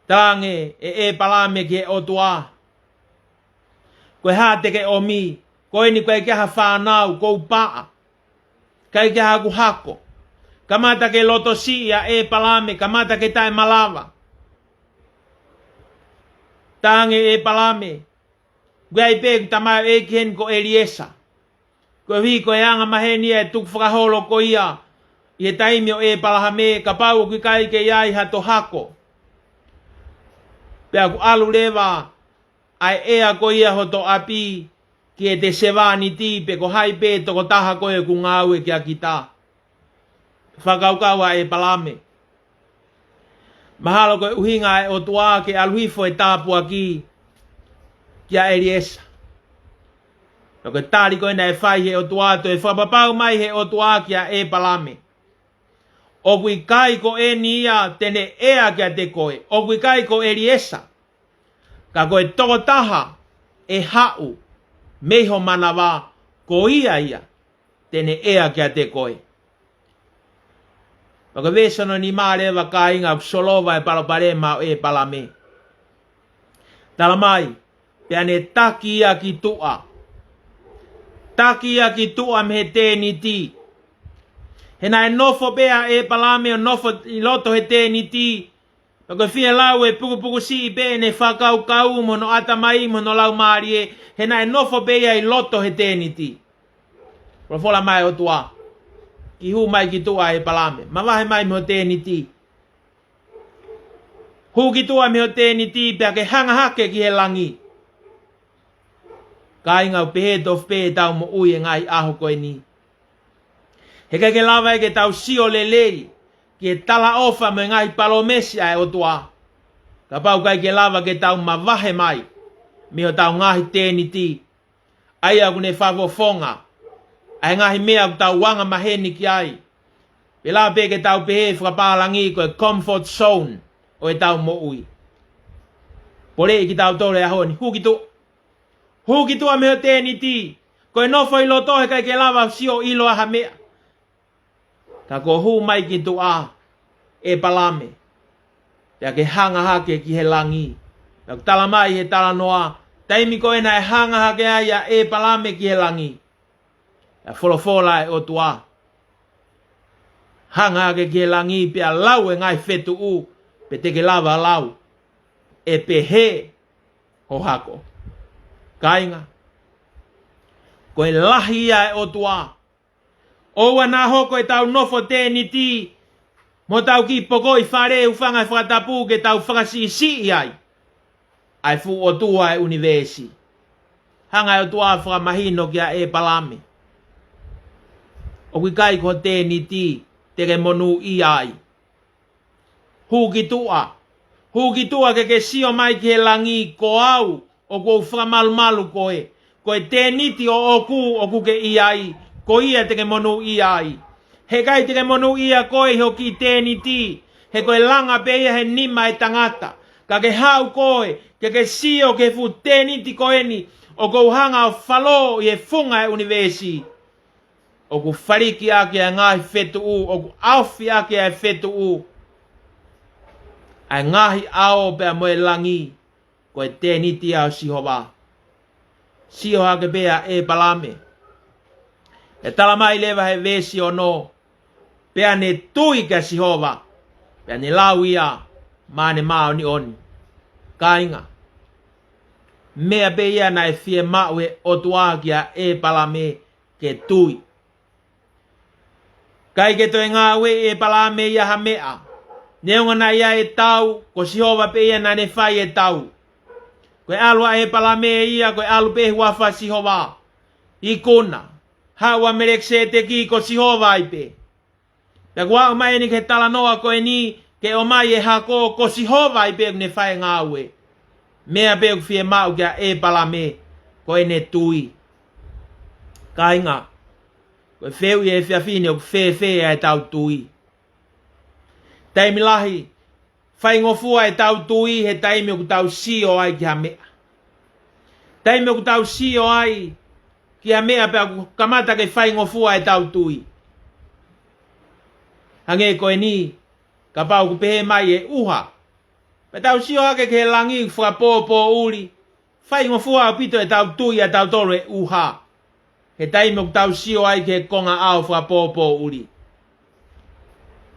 talaange ʻe ʻEpalame ki he ʻOtua, ko e hā te ke ʻomi? Ko eni ʻoku ʻikai ke ʻi ai ha fānau, ʻoku ou paʻa, ʻikai ke ʻi ai haku hako. Kamata ke lotosiʻi ʻa ʻEpalame, kamata ke taʻemalava. Talaange ʻe ʻEpalame, ʻoku ʻi ai pē ʻeku tamaioʻeiki heni ko ʻEliesa. Koeʻuhi ko e anga maheni e tukufakaholo ko ia ʻi he taimi ʻo ʻEpalame, kapau ʻoku ʻikai ke ʻi ai hato hako, pea ʻoku ʻalu leva ʻa e ʻea ko ia hoto ʻapi ki heʻete sevāniti pe ko hai pē tokotaha ko ē ʻoku ngāue kia kita. Fakakaukau ʻa ʻEpalame. Mahalo ko e ʻuhinga ʻa e ʻOtua ke ʻalu hifo e tāpuaki kia ʻEliesa. Pea ko e tali ko ē naʻe fai he ʻOtua, toe fakapapau mai he ʻOtua kia ʻEpalame, ʻoku ʻikai ko eni ia te ne ʻea kiate koe, ʻoku ʻikai ko ʻEliesa, ka ko e tokotaha ʻe haʻu mei ho manava, ko ia ia te ne ʻea kiate koe. Pea ko e veesi hono nima leva, kāinga, ʻoku solova e palopalema ʻo ʻEpalame. Tala mai, pea ne taki ia ki tuʻa. Taki ia ki tuʻa mei he tēniti. He naʻe nofo pē ʻa ʻEpalame ʻo nofo ʻi loto he tēniti, pea ko e fielau e pukupuku siʻi pē ʻene fakakaukau mo hono ʻatamai mo hono laumālie, he naʻe nofo pē ia ʻi loto he tēniti. Folofola mai e ʻOtua, ke hū mai ki tuʻa ʻEpalame, mavahe mai mei ho tēniti. Hū ki tuʻa mei ho tēniti pea ke hanga hake ki he langi. Kāinga, ʻoku pehē tofu pē ʻetau moʻui he ngaahi ʻaho ko eni. He ʻikai ke lava ia ke tau sio lelei ki he talaʻofa mo e ngaahi palōmesi ʻa e ʻOtua, kapau ʻoku ʻikai ke lava ke tau mavahe mai mei hotau ngaahi tēniti, ʻa ia ʻoku ne fakafofonga ʻa e ngaahi meʻa ʻoku tau anga maheni ki ai. Pea lava pē ke tau pehē fakapālangi ko e comfort zone ʻo ʻetau moʻui. Poleʻi kitautolu he ʻaho ni, hū ki tuʻa. Hū ki tuʻa mei ho tēniti. Ko e nofo ʻi loto he ʻikai ke lava sio ʻilo ʻa ha meʻa. Ka ko e hū mai ki tuʻa ʻEpalame, pea ke hanga hake ki he langi. Pea ʻoku tala mai he talanoa, taimi ko ē naʻe hanga hake ai ʻa ʻEpalame ki he langi, pea folofola e ʻOtua, hanga hake ki he langi pea lau e ngaahi fetuʻu, pe te ke lava lau ʻe pehē ho hako. Kāinga, ko e lahi ia e ʻOtua. ʻOua naʻa hoko ʻetau nofo tēniti mo tau kiʻi pokoʻi fale, hūfanga he fakatapu, ke tau fakasiʻisiʻi ai ʻa e fuʻu ʻOtua ʻo e ʻunivēsi. Hanga e ʻOtua fakamahino kia ʻEpalame, ʻoku ʻikai ko ho tēniti te ke monūʻia ai. Hū ki tuʻa. Hū ki tuʻa ke ke sio mai ki he langi, ko au ʻoku ou fakamalumalu koe. Ko e tēniti ʻoʻoku ʻoku ke ʻi ai, ko ia te ke monūʻia ai. He ʻikai te ke monūʻia koe ʻi ho kiʻi tēniti, he ko e langa pē ia he nima e tangata. Ka ke haʻu koe ke ke sio ki he fuʻu tēniti ko eni ʻoku ou hanga ʻo falō ʻi he funga e ʻunivēsi. ʻOku faliki ʻaki ʻa e ngaahi fetuʻu, ʻoku ʻaofi ʻaki ʻa e fetuʻu ʻa e ngaahi ʻao pea mo e langi, ko e tēniti ʻa Sihova. Sio hake pē ʻa ʻEpalame. ʻE tala mai leva he veesi ono, pea ne tui kia Sihova, pea ne lau ia maʻane māʻoniʻoni. Kāinga, meʻa pē ia naʻe fiemaʻu he ʻOtua kia ʻEpalame, ke tui. ʻIkai ke toe ngāueʻi ʻe ʻEpalame ia ha meʻa. Neongo naʻe ʻi ai e tau, ko Sihova pē ia naʻa ne fai e tau. Ko e ʻalu ʻa ʻĒpalame ia, ko e ʻalu pē he huafa ʻo Sihova. Ikuna, haʻu ʻa Melekiseteki, ko Sihova ai pē. Pea kuo aʻu mai eni ki he talanoa ko eni, ke ʻomai e hako, ko Sihova ai pē ʻoku ne fai e ngāue. Meʻa pē ʻoku fiemaʻu kia ʻĒpalame, ko ʻene tui. Kāinga, ko e fehuʻi he efiafi ni, ʻoku fēfē ʻa ʻetau tui? Taimi lahi, faingofua ʻetau tui he taimi ʻoku tau sio ai ki ha meʻa. Taimi ʻoku tau sio ai ki ha meʻa pea ʻoku kamata ke faingofua ʻetau tui. Hangē ko eni, kapau ʻoku pehē mai e ʻuha. Pea tau sio hake ki he langi ʻoku fakapōpōʻuli. Faingofua ʻaupito ʻetau tui ʻatautolu he ʻuha. He taimi ʻoku tau sio ai ki he konga ʻao fakapōpōʻuli.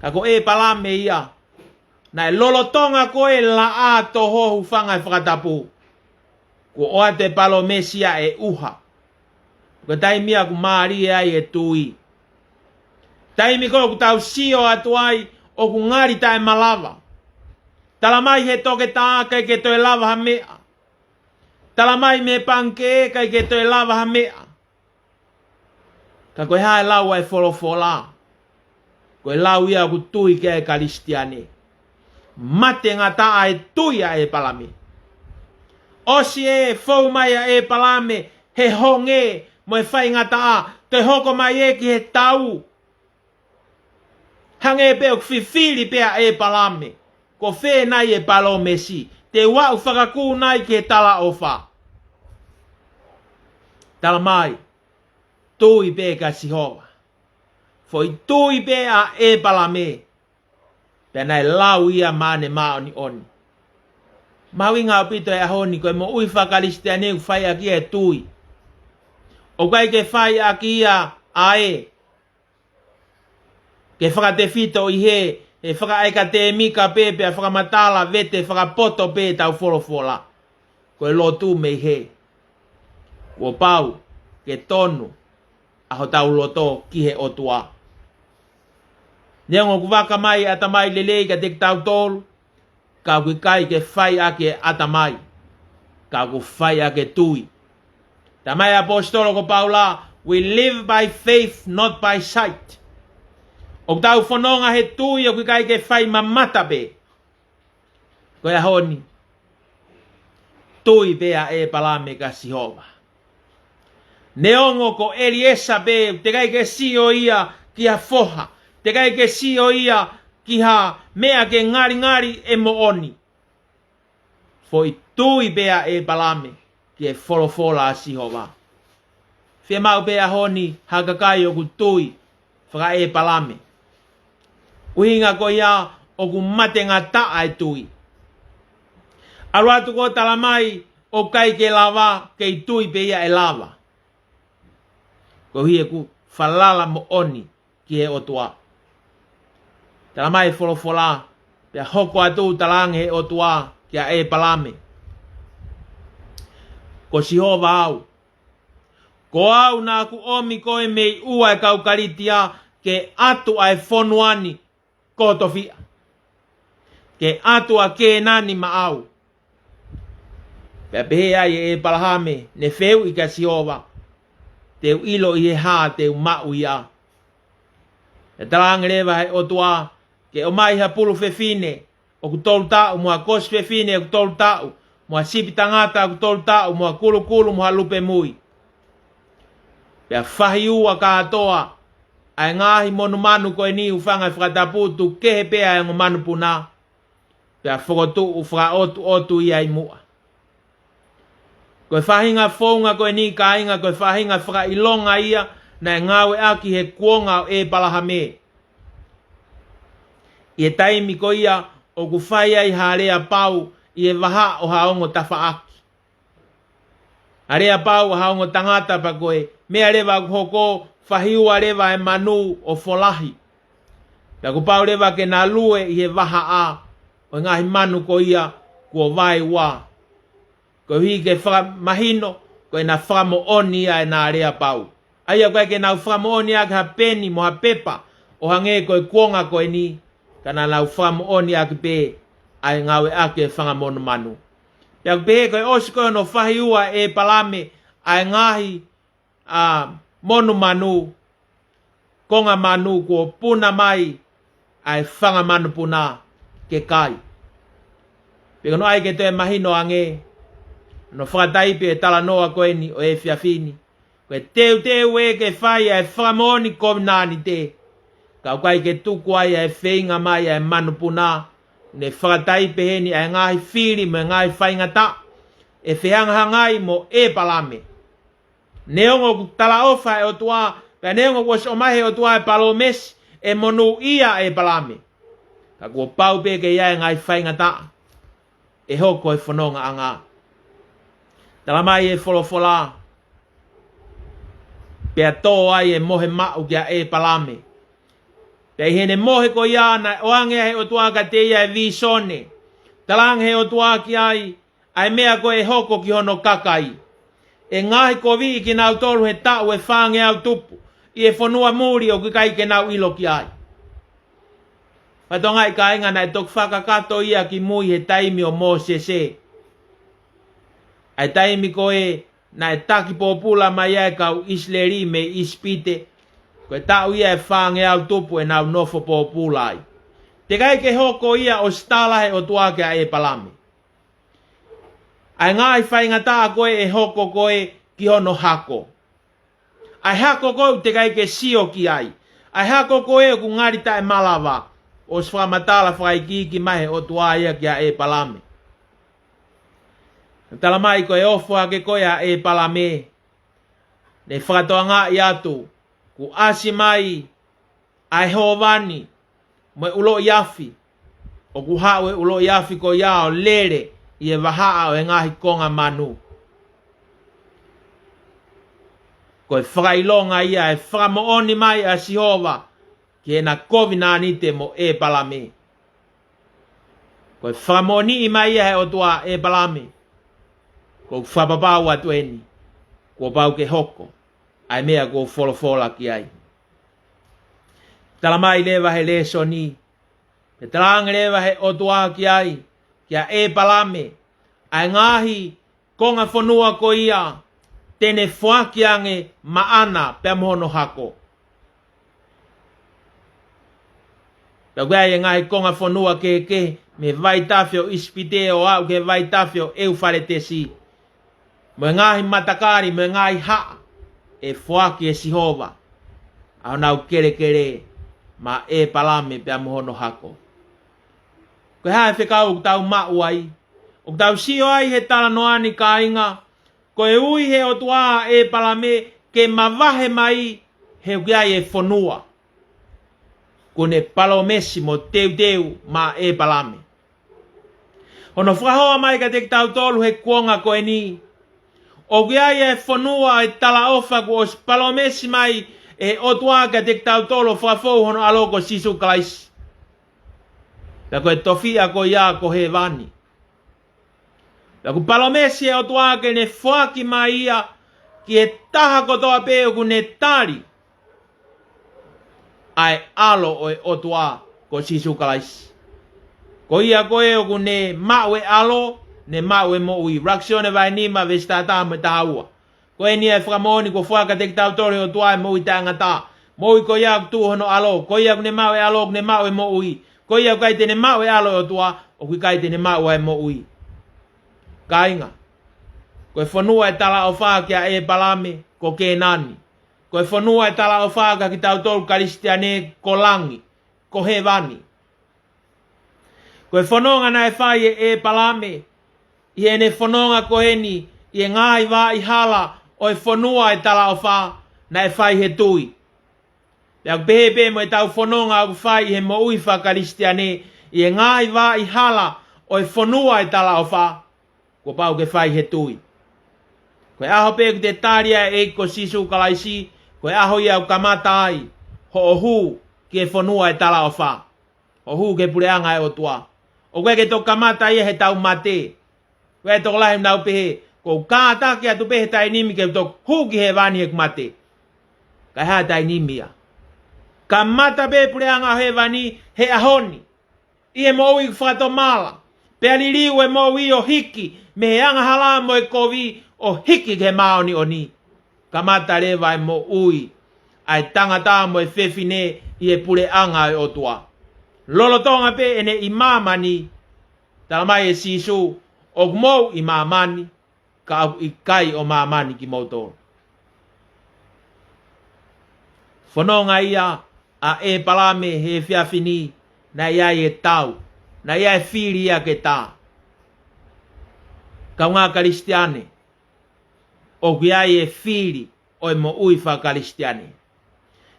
Ka ko ʻĒpalame ia, naʻe lolotonga ko ē laʻā toho, hūfanga he fakatapu, kuo ʻoatu e palōmesi ia ʻe ʻuha. Ko e taimi ia ʻoku mālie ai e tui. Taimi ko ē ʻoku tau sio atu ai ʻoku ngali taʻemalava. Tala mai he toketā ʻikai ke toe lava ha meʻa. Tala mai mei he pangikē ʻikai ke toe lava ha meʻa. Ka ko e hā e lau ʻa e folofola? Ko e lau ia ʻoku tui ki ai e Kalisitiane. Mate ngataʻa e tui ʻa ʻĒpalame. ʻOsi e fou mai ʻa ʻĒpalame he honge mo e faingataʻa, toe hoko mai ē ki he tau. Hangē pē ʻoku fifili pē ʻa ʻĒpalame, ko fē nai e palōmesi, te u aʻu fakakū nai ki he talaʻofa? Tala mai, tui pē kia Sihova. Foʻi tui pē ʻa ʻĒpalame, pea naʻe lau ia maʻane māʻoniʻoni. Mahuʻinga ʻaupito he ʻaho ni, ko e moʻui faka-Kalisitiane ʻoku fai ʻaki ia e tui. ʻOku ʻikai ke fai ʻaki ia ʻa e ke fakatefito ʻi he, he fakaʻekatēmika pē, pea fakamatala vete fakapoto pē ʻetau folofola. Ko e lotu mei hē. Kuo pau ke tonu ʻa hotau loto ki he ʻOtua. Neongo ʻoku vaka mai e ʻatamai lelei kiate kitautolu, ka ʻoku ʻikai ke fai ʻaki e ʻatamai, ka ʻoku fai ʻaki e tui. Tala mai ʻaposetolo ko Paula, "We live by faith, not by sight." ʻOku tau fononga he tui, ʻoku ʻikai ke fai mamata pē. Ko e ʻaho ni, tui pē ʻa ʻĒpalame kia Sihova. Neongo ko ʻEliesa pē, teʻeki ai ke sio ia ki ha foha, teʻeki ai ke sio ia ki ha meʻa ke ngalingali e moʻoni. Foʻi tui pē ʻa ʻĒpalame ki he folofola ʻa Sihova. Fiemaʻu pē he ʻaho ni ha kakai ʻoku tui fakaʻĒpalame. ʻUhinga ko ia ʻoku mate ngataʻa e tui. ʻAlu atu ko ē tala mai ʻoku ʻikai ke lava, kei tui pē ia ʻe lava. Koeʻuhi ʻoku falala moʻoni ki he ʻOtua. Tala mai e folofola, pea hoko atu talaange he ʻOtua kia ʻĒpalame, "Ko Sihova au. Ko au naʻa ku ʻomi koe mei ʻUa ʻo e kau Kalitia ke ʻatu ʻa e fonua ni kotoa fiha. Ke ʻatu ʻa Kēnani maʻau." Pea pehē ai ʻe ʻĒpalahame, ne fehuʻi kia Sihova, "Te u ʻilo ʻi he hā te u maʻu ia?" Pea talaange leva he ʻOtua, "Ke ʻomai ha pulu fefine ʻoku tolu taʻu, mo ha kosi fefine ʻoku tolu taʻu, mo ha sipi tangata ʻoku tolu taʻu, mo ha kulukulu, mo ha lupe mui. Pea fahi ua kātoa ʻa e ngaahi monumanu ko eni, hūfanga he fakatapu, tuku kehe pē ʻa e ongo manupuna, pea fokotuʻu fakaʻotuʻotu ia ʻi muʻa." Ko e faʻahinga founga ko eni, kāinga, ko e faʻahinga fakaʻilonga ia naʻe ngāueʻaki he kuonga ʻo ʻĒpalahame. ʻI he taimi ko ia ʻoku fai ai ha aleapau ʻi he vahaʻa ʻo ha ongo tafaʻaki. Aleapau ʻa ha ongo tangata, pea ko e meʻa leva ʻoku hoko, fahi ua leva e manu ʻo folahi. Pea kuo pau leva ke na lue ʻi he vahaʻa ʻo e ngaahi manu ko ia kuo vaeua. Koeʻuhi ke fakamahino ko ʻena fakamoʻoni ia ʻena aleapau. ʻA ia ʻoku ʻikai ke nau fakamoʻoni ʻaki ha peni mo ha pepa ʻo hangē ko e kuonga ko eni. Ka naʻa nau fakamoʻoniʻaki pē ʻa e ngāueʻaki e fanga monumanu. Pea ʻoku pehē ko e ʻosi ko ē hono fahi ua ʻe ʻĒpalame ʻa e ngaahi, ʻa, monumanu, konga manu kuo puna mai ʻa e fanga manupuna ke kai. Pea ko hono ʻai ke toe mahino ange, hono fakataipe e talanoa ko eni ʻo e efiafi ni, ko e teuteu ē ke fai ʻa e fakamoʻoni kovinānite, ka ʻoku ʻikai ke tuku ai ʻa e feinga mai ʻa e manupuna, ne fakataipe heni ʻa e ngaahi fili mo e ngaahi faingataʻa ʻe fehangahangai mo ʻĒpalame. Neongo ʻoku talaʻofa ʻe he ʻOtua, pea neongo kuo ʻosi ʻomai ʻe he ʻOtua e palōmesi ʻe monūʻia ʻa ʻĒpalame, ka kuo pau pē ke ʻi ai e ngaahi faingataʻa ʻe hoko e fonongaʻanga. Talamai ʻe he folofola, pea tō ai e mohe maʻu kia ʻĒpalame. Pea ʻi heʻene mohe ko ia naʻe ʻoange ʻe he ʻOtua kiate ia e vīsone. Talaange ʻe he ʻOtua ki ai ʻa e meʻa ko ē ʻe hoko ki hono kakai. ʻE ngaohikoviʻi kinautolu he taʻu ʻe fāngeau tupu ʻi he fonua muli ʻoku ʻikai ke nau ʻilo ki ai. Fatongia ʻi kāinga, naʻe toki fakakakato ia ki mui he taimi ʻo Mōsese. ʻA e taimi ko ē naʻe taki pōpula mai ai e kau ʻIsileli mei ʻIsipite, ko e taʻu ia ʻe fāngeau tupu ʻenau nofo pōpula ai. Teʻeki ai ke hoko ia ʻosi tala ʻe he ʻOtua kia ʻĒpalame ʻa e ngaahi faingataʻa ko ē ʻe hoko ko ē ki hono hako. ʻA e hako ko ē ʻoku teʻeki ai ke sio ki ai. ʻA e hako ko ē ʻoku ngali taʻemalava. ʻOsi fakamatala fakaikiiki mai ʻe he ʻOtua ia kia ʻĒpalame. Talamai ko e ofo hake ko ē ʻa ʻĒpalame, ne fakatokangaʻi atu kuo ʻasi mai ʻa e hōvani mo e ʻuloʻi afi. ʻOku haʻu e ʻuloʻi afi ko ia ʻo lele ʻi he vahaʻa ʻo e ngaahi konga manu. Ko e fakaʻilonga ia e fakamoʻoni mai ʻa Sihova ki heʻena kovinānite mo ʻĒpalame. Ko e fakamoʻoniʻi mai ia ʻe he ʻOtua, ʻĒpalame, ʻoku ou fakapapau atu eni, kuo pau ke hoko ʻa e meʻa kuo u folofola ki ai. Talamai leva ʻe he lēsoni, pea talaange leva ʻe he ʻOtua ki ai, kia ʻĒpalame, ʻa e ngaahi konga fonua ko ia te ne foaki ange maʻana pea mo hono hako. Pea ʻoku ʻi ai e ngaahi konga fonua kehekehe mei he vaitafe ʻo ʻIsipite ʻo aʻu ki he vaitafe ʻo ʻEufaletesi, mo e ngaahi matakali mo e ngaahi haʻa, ʻe foaki ʻe Sihova ʻa honau kelekele maʻa ʻĒpalame pea mo hono hako. Ko e hā e fekau ʻoku tau maʻu ai? ʻOku tau sio ai he talanoa ni, kāinga, ko e ui ʻe he ʻOtua ʻa ʻĒpalame ke mavahe mai he ʻoku ʻi ai e fonua kuo ne palōmesi mo teuteu maʻa ʻĒpalame. Hono fakahoa mai kiate kitautolu he kuonga ko eni, ʻoku ʻi ai e fonua ʻo e talaʻofa kuo ʻosi palōmesi mai ʻe he ʻOtua kiate kitautolu ʻo fakafou hono ʻAlo ko Sīsū Kalaisi. Pea ko e tofiʻa ko ia ko hēvani. Pea ʻoku palōmesi ʻe he ʻOtua ke ne foaki mai ia ki he taha kotoa pē ʻoku ne tali ʻa e ʻAlo ʻo e ʻOtua ko Sīsū Kalaisi. Ko ia ko ē ʻoku ne maʻu e ʻAlo, ne maʻu e moʻui. ʻUluaki Sione vahe nima veesi taha taha mo e taha ua. Ko eni ʻa e fakamoʻoni kuo foaki kiate kitautolu ʻe he ʻOtua e moʻui taʻengata. Moʻui ko ia ʻoku tuʻu hono ʻAlo. Ko ia ʻoku ne maʻu e ʻAlo, ʻoku ne maʻu e moʻui. Ko ia ʻoku ʻikai te ne maʻu e ʻAlo ʻo e ʻOtua, ʻoku ʻikai te ne maʻu ʻa e moʻui. Kāinga, ko e fonua ʻo e talaʻofa kia ʻĒpalame ko Kēnani. Ko e fonua ʻo e talaʻofa kia kitautolu Kalisitiane ko langi, ko hēvani. Ko e fononga naʻe fai ʻe ʻĒpalame ʻi heʻene fononga ko eni ʻi he ngaahi vaʻa hala ʻo e fonua ʻo e talaʻofa, naʻe fai he tui. Pea ʻoku pehē pē mo ʻetau fononga ʻoku fai ʻi he moʻui faka-Kalisitiane ʻi he ngaahi vaʻa hala ʻo e fonua ʻo e talaʻofa, kuo pau ke fai he tui. Ko e ʻaho pē ʻoku te tali ai e ʻEiki ko Sīsū Kalaisi, ko e ʻaho ia ʻoku kamata ai hoʻo hū ki he fonua ʻo e talaʻofa, hoʻo hū ki he puleʻanga ʻo e ʻOtua. ʻOku ʻikai ke toki kamata ia he tau mate. Ko e tokolahi ʻoku nau pehē, ʻoku ou kātaki atu pē he taimi ni ke u toki hū ki hēvani heʻeku mate. Ka ʻi he taimi ni ia, kamata pē puleʻanga ʻo hēvani he ʻaho ni. ʻi he moʻui fakatomala, pea liliu e moʻui ʻo hiki mei he angahala mo e kovi ʻo hiki ki he māʻoniʻoni. Kamata leva e moʻui ʻa e tangata mo e fefine ʻi he puleʻanga ʻo e ʻOtua. Lolotonga pē ʻene ʻi māmani, talamai ʻe Sīsū, ʻoku mou ʻi māmani, ka ʻoku ʻikai ʻo māmani kimoutolu. Fononga ia ʻa ʻEpalame he efiafi ni, naʻe ʻi ai e tau, naʻe ʻi ai e fili ia ke tā. Kaungā Kalisitiane, ʻoku ʻi ai e fili ʻo e moʻui faka-Kalisitiane.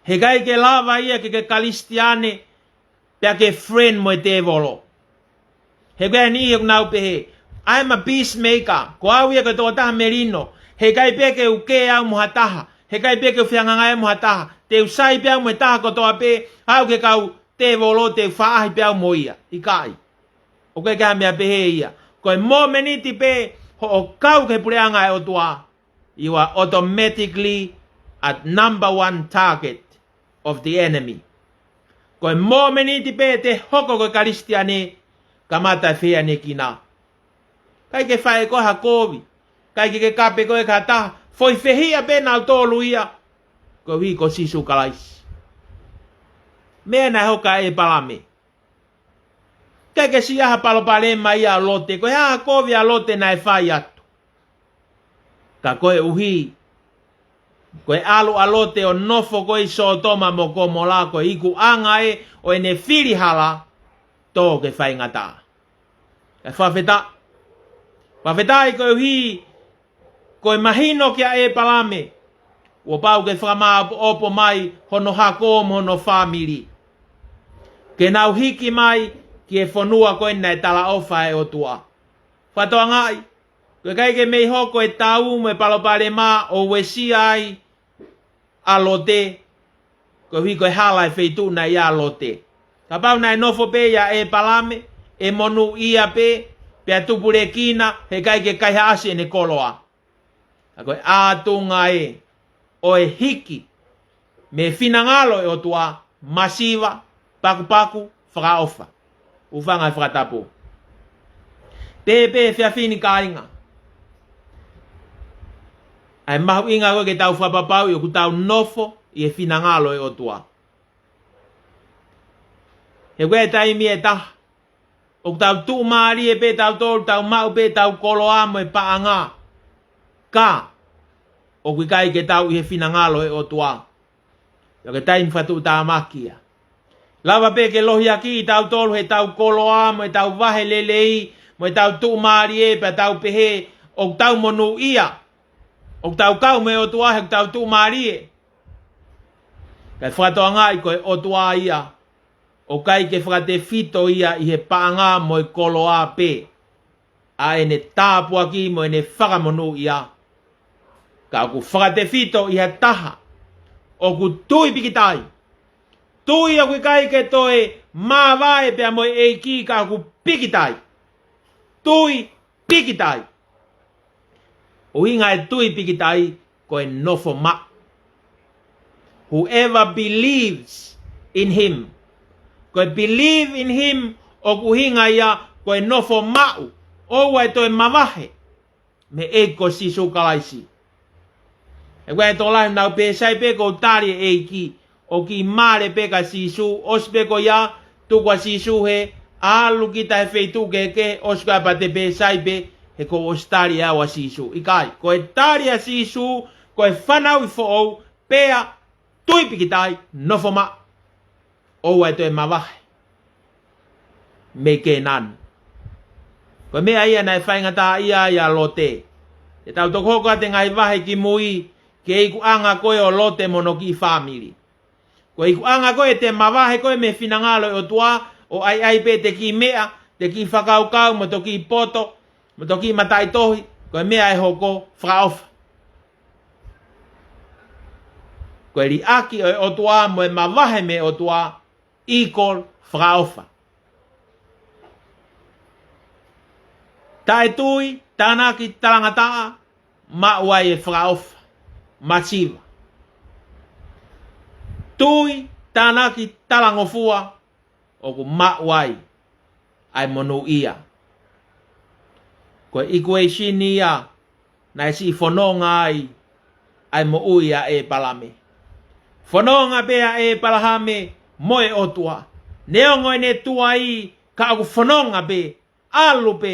Heʻikai ke lava ia ke ke Kalisitiane pea ke friend mo e tēvolo. He ko e niʻihi ʻoku nau pehē, "I'm a peacemaker, ko au ia ko e tokotaha melino, heʻikai pē ke u kē au mo ha taha, heʻikai pē ke u fehangahangai mo ha taha, te u sai pē au mo e taha kotoa pē, au ke kau tēvolo, te u faʻahi pē au mo ia." ʻIkai. ʻOku ʻikai ke ha meʻa pehē ia. Ko e momeniti pē hoʻo kau ki he puleʻanga ʻo e ʻOtua, you are automatically a number one target of the enemy. Ko e momeniti pē te hoko ko e Kalisitiane, kamata e fehiʻanekina. ʻIkai ke fai ʻe koe ha kovi, ʻikai ke ke kape koe ki ha taha, foʻi fehiʻa pē nautolu ia, koeʻuhi ko Sīsū Kalaisi. Meʻa naʻe hoko kia ʻEpalame. ʻIkai ke siʻi ha palopalema ia ʻa Lote, ko e hā ha kovi ʻa Lote naʻe fai atu. Ka koeʻuhi ko e ʻalu ʻa Lote ʻo nofo ko ē ʻi Sōtoma mo Komola, ko e ikuʻanga ē ʻo ʻene fili hala, tō ke faingataʻa. ʻE fakafetaʻi. Fakafetaʻi koeʻuhi ko e mahino kia ʻEpalame, kuo pau ke fakamāʻopoʻopo mai hono hako mo hono fāmili, ke nau hiki mai ki he fonua ko ē naʻe talaʻofa ʻe he ʻOtua. Fakatokangaʻi, ko e ʻikai ke mei hoko e tau mo e palopalema ʻo uesia ai ʻa Lote, koeʻuhi ko e hala e feituʻu naʻe ʻi ai ʻa Lote. Kapau naʻe nofo pē ia ʻa ʻEpalame, ʻe monūʻia pē, pea tupulekina, heʻikai ke kaihaʻasi ʻene koloa. Ka ko e ʻātunga ē ʻo e hiki mei he finangalo ʻo e ʻOtua, masiva, pakupaku, fakaʻofa. Hūfanga he fakatapu. Pehē pē he efiafi ni kāinga, ʻa e mahuʻinga ko ē ke tau fakapapauʻi ʻoku tau nofo ʻi he finangalo ʻo e ʻOtua. He ko e taimi ʻe taha ʻoku tau tuʻumālie pē tautolu, tau maʻu pē ʻetau koloa mo e paʻanga, ka ʻoku ʻikai ke tau ʻi he finangalo ʻo e ʻOtua. Ia ko e taimi fakatuʻutāmaki ia. Lava pē ke lohiakiʻi tautolu heʻetau koloa mo ʻetau vahe lelei mo ʻetau tuʻumālie, pea tau pehē ʻoku tau monūʻia, ʻoku tau kau mo e ʻOtua he ʻoku tau tuʻumālie. Kae fakatokangaʻi ko e ʻOtua ia, ʻoku ʻikai ke fakatefito ia ʻi he paʻanga mo e koloa pē ʻa ʻene tāpuaki mo ʻene fakamonūʻia. Ka ʻoku fakatefito ʻi ha taha ʻoku tui pikitai. Tui ʻoku ʻikai ke toe māvae pea mo e ʻEiki, ka ʻoku pikitai. Tui pikitai. ʻUhinga e tui pikitai ko e nofo maʻu. Whoever believes in him. Ko e believe in him ʻoku ʻuhinga ia ko e nofo maʻu. ʻOua ʻe toe mavahe mei he ʻEiki ko Sīsū Kalaisi. He ko e tokolahi ʻoku nau pehē sai pē ʻoku ou tali e ʻEiki, ʻoku kiʻi male pē kia Sīsū, ʻosi pē ko ia, tuku ʻa Sīsū hē, ʻalu kita he feituʻu kehekehe, ʻosi ko ia pea te pehē sai pē he kuo u ʻosi tali ʻe au ʻa Sīsū. ʻIkai, ko e tali ʻa Sīsū ko e fanauʻi foʻou, pea tui pikitai, nofo maʻu. ʻOua ʻe toe mavahe mei Kēnani. Ko e meʻa ia naʻe faingataʻaʻia ai ʻa Lote. Te tau toki hoko atu he ngaahi vahe kimui ki he ikuʻanga ko ē ʻo Lote mo hono kiʻi fāmili. Ko e ikuʻanga ko ē te mavahe ko ē mei he finangalo ʻo e ʻOtua, ʻo ʻai ʻai pē ʻete kiʻi meʻa, ʻete kiʻi fakakaukau, mo hoto kiʻi poto, mo hoto kiʻi mataʻitohi, ko e meʻa ʻe hoko, fakaʻofa. Ko e liʻaki ʻo e ʻOtua mo e mavahe mei he ʻOtua, equal fakaʻofa. Taʻetui, tānaki, talangataʻa, maʻu ai e fakaʻofa masiva. Tui, tānaki, talangofua, ʻoku maʻu ai ʻa e monūʻia. Ko e equation ia naʻe siʻi fononga ai ʻa e moʻui ʻa ʻĒpalame. Fononga pē ʻa ʻĒpalahame mo e ʻOtua. Neongo ʻene tuai, ka ʻoku fononga pē, ʻalu pē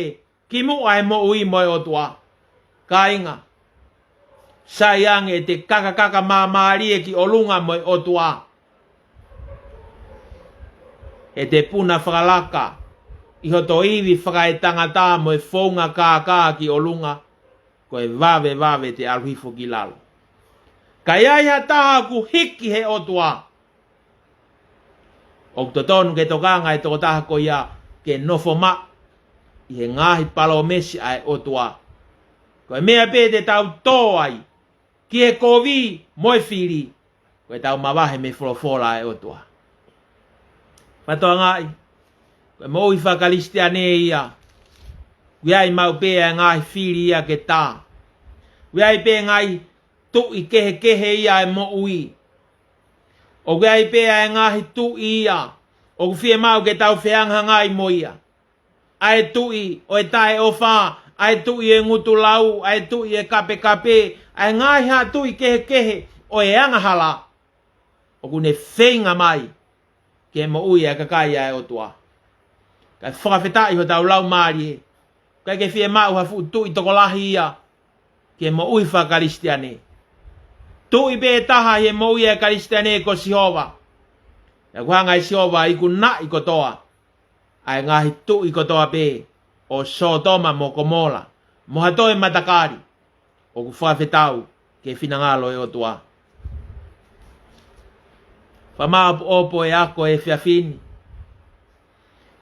kimuʻa e moʻui mo e ʻOtua. Kāinga, sai ange ʻete kakakaka māmālie ki ʻolunga mo e ʻOtua, ʻete puna fakalaka ʻi hoto ivi fakaetangata mo e founga kākā ki ʻolunga, ko e vave vave te ʻalu hifo ki lalo. Ka ʻi ai ha taha ʻoku hiki he ʻOtua, ʻoku totonu ke tokanga e tokotaha ko ia ke nofo maʻu ʻi he ngaahi palōmesi ʻa e ʻOtua. Ko e meʻa pē te tau tō ai ki he kovi mo e fili, ko ʻetau mavahe mei he folofola ʻa e ʻOtua. Fakatokangaʻi, ko e moʻui faka-Kalisitiane ia, ʻoku ʻi ai maʻu pē ʻa e ngaahi fili ia ke tā. ʻOku ʻi ai pē ngaahi tuʻi kehekehe ia ʻa e moʻui. ʻOku ʻi ai pē ʻa e ngaahi tuʻi ia ʻoku fiemaʻu ke tau fehangahangai mo ia. ʻA e tuʻi ʻo e taʻeʻofa, ʻa e tuʻi ʻo e ngutu lau, ʻa e tuʻi ʻo e kapekape, ʻa e ngaahi haʻa tuʻi kehekehe ʻo e angahala, ʻoku ne feinga mai ke moʻui ʻa e kakai ʻa e ʻOtua. Kae fakafetaʻi hotau laumālie, ʻikai ke fiemaʻu ha fuʻu tuʻi tokolahi ia ki he moʻui faka-Kalisitiane. Tuʻi pē taha ʻi he moʻui ʻa e Kalisitiane ko Sihova. Pea ʻoku hanga ʻe Sihova ʻo ikunaʻi kotoa ʻa e ngaahi tuʻi kotoa pē ʻo Sōtoma mo Komola, mo ha toe matakali ʻoku fakafetau ki he finangalo ʻo e ʻOtua. Fakamāʻopoʻopo e ako ʻo e efiafi ni.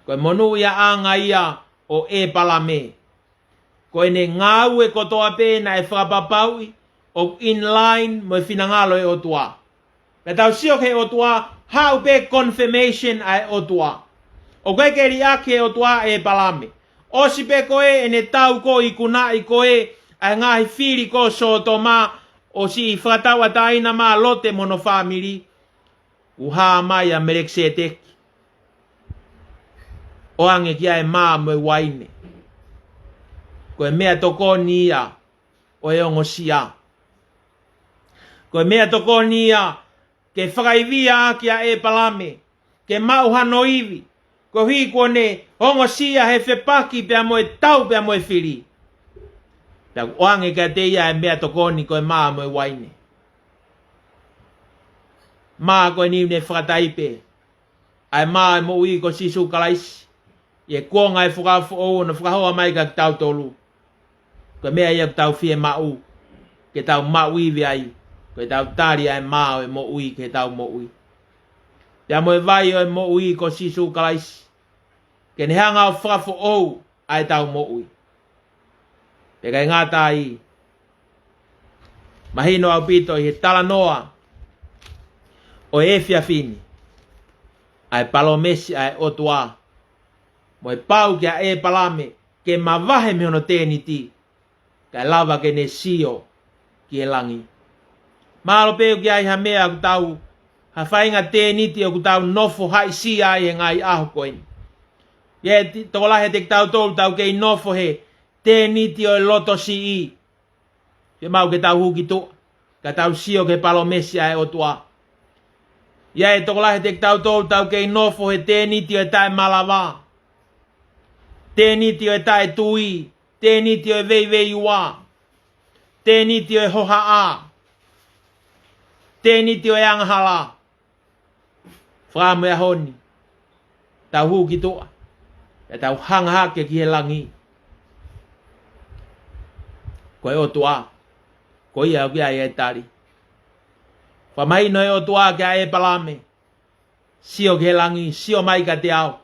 Ko e monūʻiaʻanga ia ʻo ʻĒpalame. Ko ʻene ngāue kotoa pē naʻe fakapapauʻi ʻoku in line mo e finangalo ʻo e ʻOtua. Pea tau sio ki he ʻOtua, haʻu pē confirmation ʻa e ʻOtua. ʻOku ʻikai ke liʻaki ʻe he ʻOtua ʻa ʻĒpalame. ʻOsi pē ko ē ʻene tau ko ē ʻo ikunaʻi ko ē ʻa e ngaahi fili ko Sōtoma, ʻosi fakatauʻatāina mai ʻa Lote mo hono fāmili, ʻoku hā mai ʻa Melekiseteki, ʻoange ki ai e mā mo e uaine. Ko e meʻatokoni ia ʻo e ongosia. Ko e meʻatokoni ia ke fakaivia ʻaki ʻa ʻĒpalame, ke maʻu hano ivi, koeʻuhi kuo ne ongosia he fepaki pea mo e tau pea mo e fili. Pea ʻoange kiate ia e meʻatokoni ko e mā mo e uaine. Mā ko eni ʻoku ne fakataipe ʻa e mā ʻo e moʻui ko Sīsū Kalaisi, ʻi he kuonga ʻo e Fuakava Foʻou ʻo ne fakahoa mai kiate kitautolu. Ko e meʻa ia ʻoku tau fiemaʻu ke tau maʻu ivi ai, ko ʻetau tali ʻa e mā ʻo e moʻui ki heʻetau moʻui. Pea mo e vai ʻo e moʻui ko Sīsū Kalaisi, ke ne hanga ʻo fakafoʻou ʻa ʻetau moʻui. Pea ʻikai ngata ai, mahino ʻaupito ʻi he talanoa ʻo e efiafi ni ʻa e palōmesi ʻa e ʻOtua, mo e pau kia ʻĒpalame ke mavahe mei hono tēniti, kae lava ke ne sio ki he langi. Mahalo pē ʻoku ʻi ai ha meʻa ʻoku tau, ha faʻahinga tēniti ʻoku tau nofo haʻisia ai he ngaahi ʻaho ko eni. ʻI ai e ti-, tokolahi ʻiate kitautolu ʻoku tau kei nofo he tēniti ʻo e loto siʻi. Fiemaʻu ke tau hū ki tuʻa, ka tau sio ki he palōmesi ʻa e ʻOtua. ʻI ai e tokolahi ʻiate kitautolu ʻoku tau kei nofo he tēniti ʻo e taʻemalava, tēniti ʻo e taʻetui, tēniti ʻo e veiveiua, tēniti ʻo e hohaʻa, tēniti ʻo e angahala. Fakaʻamu e ʻaho ni, tau hū ki tuʻa, pea tau hanga hake ki he langi. Ko e ʻOtua, ko ia ʻoku ʻi ai e tali. Fakamahino ʻe he ʻOtua kia ʻĒpalame, sio ki he langi, sio mai kiate au.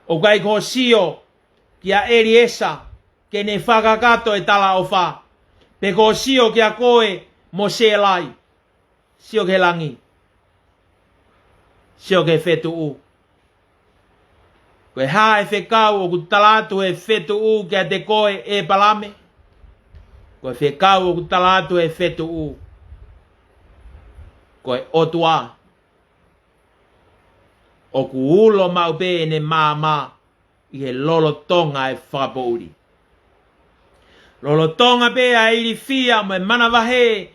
ʻOku ʻikai ko hoʻo sio kia ʻEliesa ke ne fakakakato e talaʻofa, pe ko hoʻo sio kia koe mo Sēlai. Sio ki he langi. Sio ki he fetuʻu. Ko e hā e fekau ʻoku tala atu ʻe he fetuʻu kiate koe ʻĒpalame? Ko e fekau ʻoku tala atu ʻe he fetuʻu, ko e ʻOtua ʻoku ulo maʻu pē ʻene maama ʻi he lolotonga e fakapoʻuli. Lolotonga pē ʻa e ilifia mo e manavahē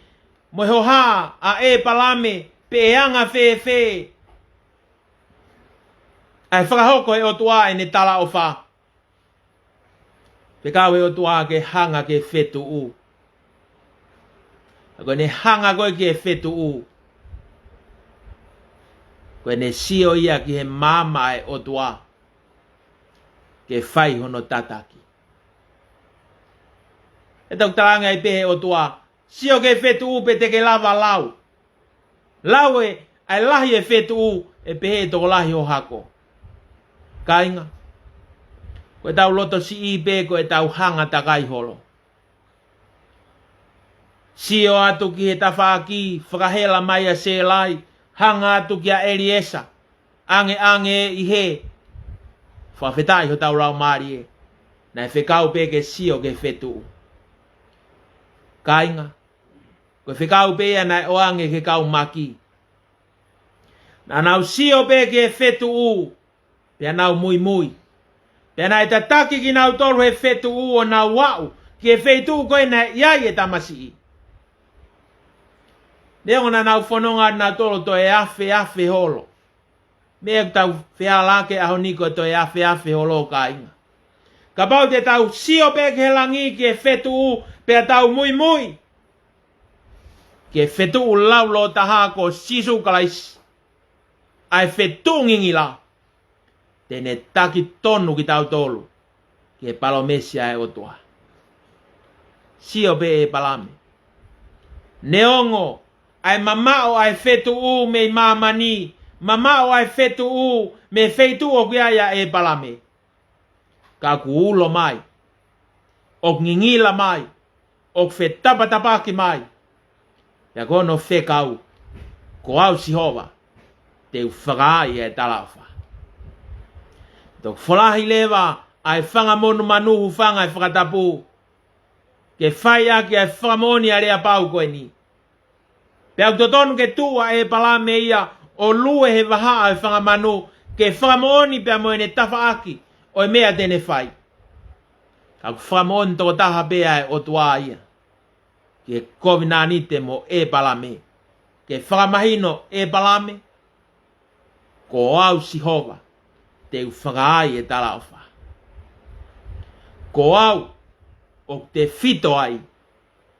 mo e hoha ʻa ʻĒpalame pe ʻe anga fēfē ʻa e fakahoko ʻe he ʻOtua ʻene talaʻofa. Fekau ʻe he ʻOtua ke hanga ke fetuʻu. Ka ko ʻene hanga ko ē ke fetuʻu, ko ʻene sio ia ki he maama ʻa e ʻOtua ke fai hono tataki. ʻE tau talaange ai pē he ʻOtua, sio ke fetuʻu pe te ke lava lau. Lau ē, ʻa e lahi e fetuʻu, ʻe pehē ʻe tokolahi ho hako. Kāinga, ko ʻetau loto siʻi pē ko ʻetau hanga takai holo. Sio atu ki he tafaʻaki fakahela mai ʻa Sēlai, hanga atu kia ʻEliesa, ange ange ʻi he fakafetaʻi hotau laumālie. Naʻe fekau pē ke sio ke fetuʻu. Kāinga, ko e fekau pē ia naʻe ʻoange ki he kau Maki. Naʻa nau sio pē ke fetuʻu, pea nau muimui. Pea naʻe tataki kinautolu he fetuʻu ʻo nau aʻu ki he feituʻu ko ē naʻe ʻi ai e tamasiʻi. Neongo naʻa nau fononga nautolu toe afeafe holo. Meʻa ʻoku tau feala ki ai he ʻaho ni ko e toe afeafe holo, kāinga. Kapau te tau sio pē ki he langi ki he fetuʻu pea tau muimui ki he fetuʻu laulōtaha ko Sīsū Kalaisi, ʻa e fetuʻu ngingila, te ne taki tonu kitautolu ki he palōmesi ʻa e ʻOtua. Sio pē ʻĒpalame. Neongo ʻa e mamaʻo ʻa e fetuʻu mei māmani, mamaʻo ʻa e fetuʻu mei he feituʻu ʻoku ʻi ai ʻa ʻĒpalame, ka ʻoku ulo mai, ʻoku ngingila mai, ʻoku fetapatapaki mai. Pea ko hono fekau, ko au Sihova, te u fakaai e talaʻofa. Toki folahi leva ʻa e fanga monumanu, hūfanga he fakatapu, ke fai ʻaki ʻa e fakamoʻoni ʻa e lea pau ko eni. Pea ʻoku totonu ke tuʻu ʻa ʻĒpalame ia ʻo lue he vahaʻa ʻo e fanga manu, ke fakamoʻoni pea mo ʻene tafaʻaki ʻo e meʻa te ne fai. Ka ʻoku fakamoʻoni tokotaha pē ʻa e ʻOtua ia ki he kovinānite mo ʻĒpalame, ke fakamahino, ʻĒpalame, ko au Sihova, te u fakaai e talaʻofa. Ko au ʻoku tefito ai,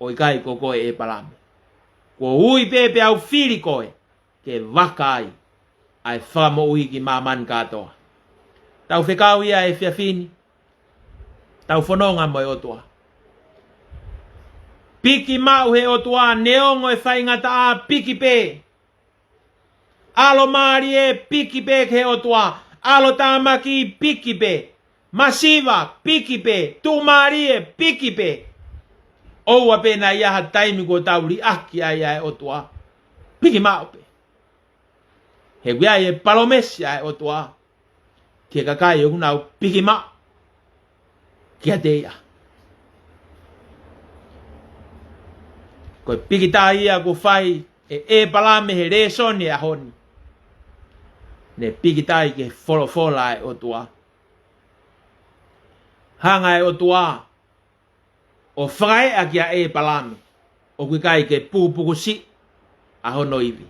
ʻo ʻikai ko koe ʻĒpalame. Kuo u ui pē pea u fili koe ke vaka ai ʻa e fakamoʻui ki māmani kātoa. Tau fekau ia he efiafi ni, tau fononga mo e ʻOtua. Piki maʻu he ʻOtua, neongo e faingataʻa, piki pē. ʻAlo mālie, piki pē ki he ʻOtua. ʻAlo tāmaki, piki pē. Masiva, piki pē. Tuʻumālie, piki pē. ʻOua pē naʻa ʻi ai ha taimi kuo tau liʻaki ai ʻa e ʻOtua. Piki maʻu pē. He ʻoku ʻi ai e palōmesi ʻa e ʻOtua ki he kakai ʻoku nau piki maʻu kiate ia. Ko e pikitai ia kuo fai ʻe ʻĒpalame he lēsoni ʻo e ʻaho ni. Ne pikitai ki he folofola ʻa e ʻOtua. Hanga ʻe he ʻOtua ʻo fakaeʻa kia ʻĒpalame ʻoku ʻikai ke pukupuku siʻi ʻa hono ivi.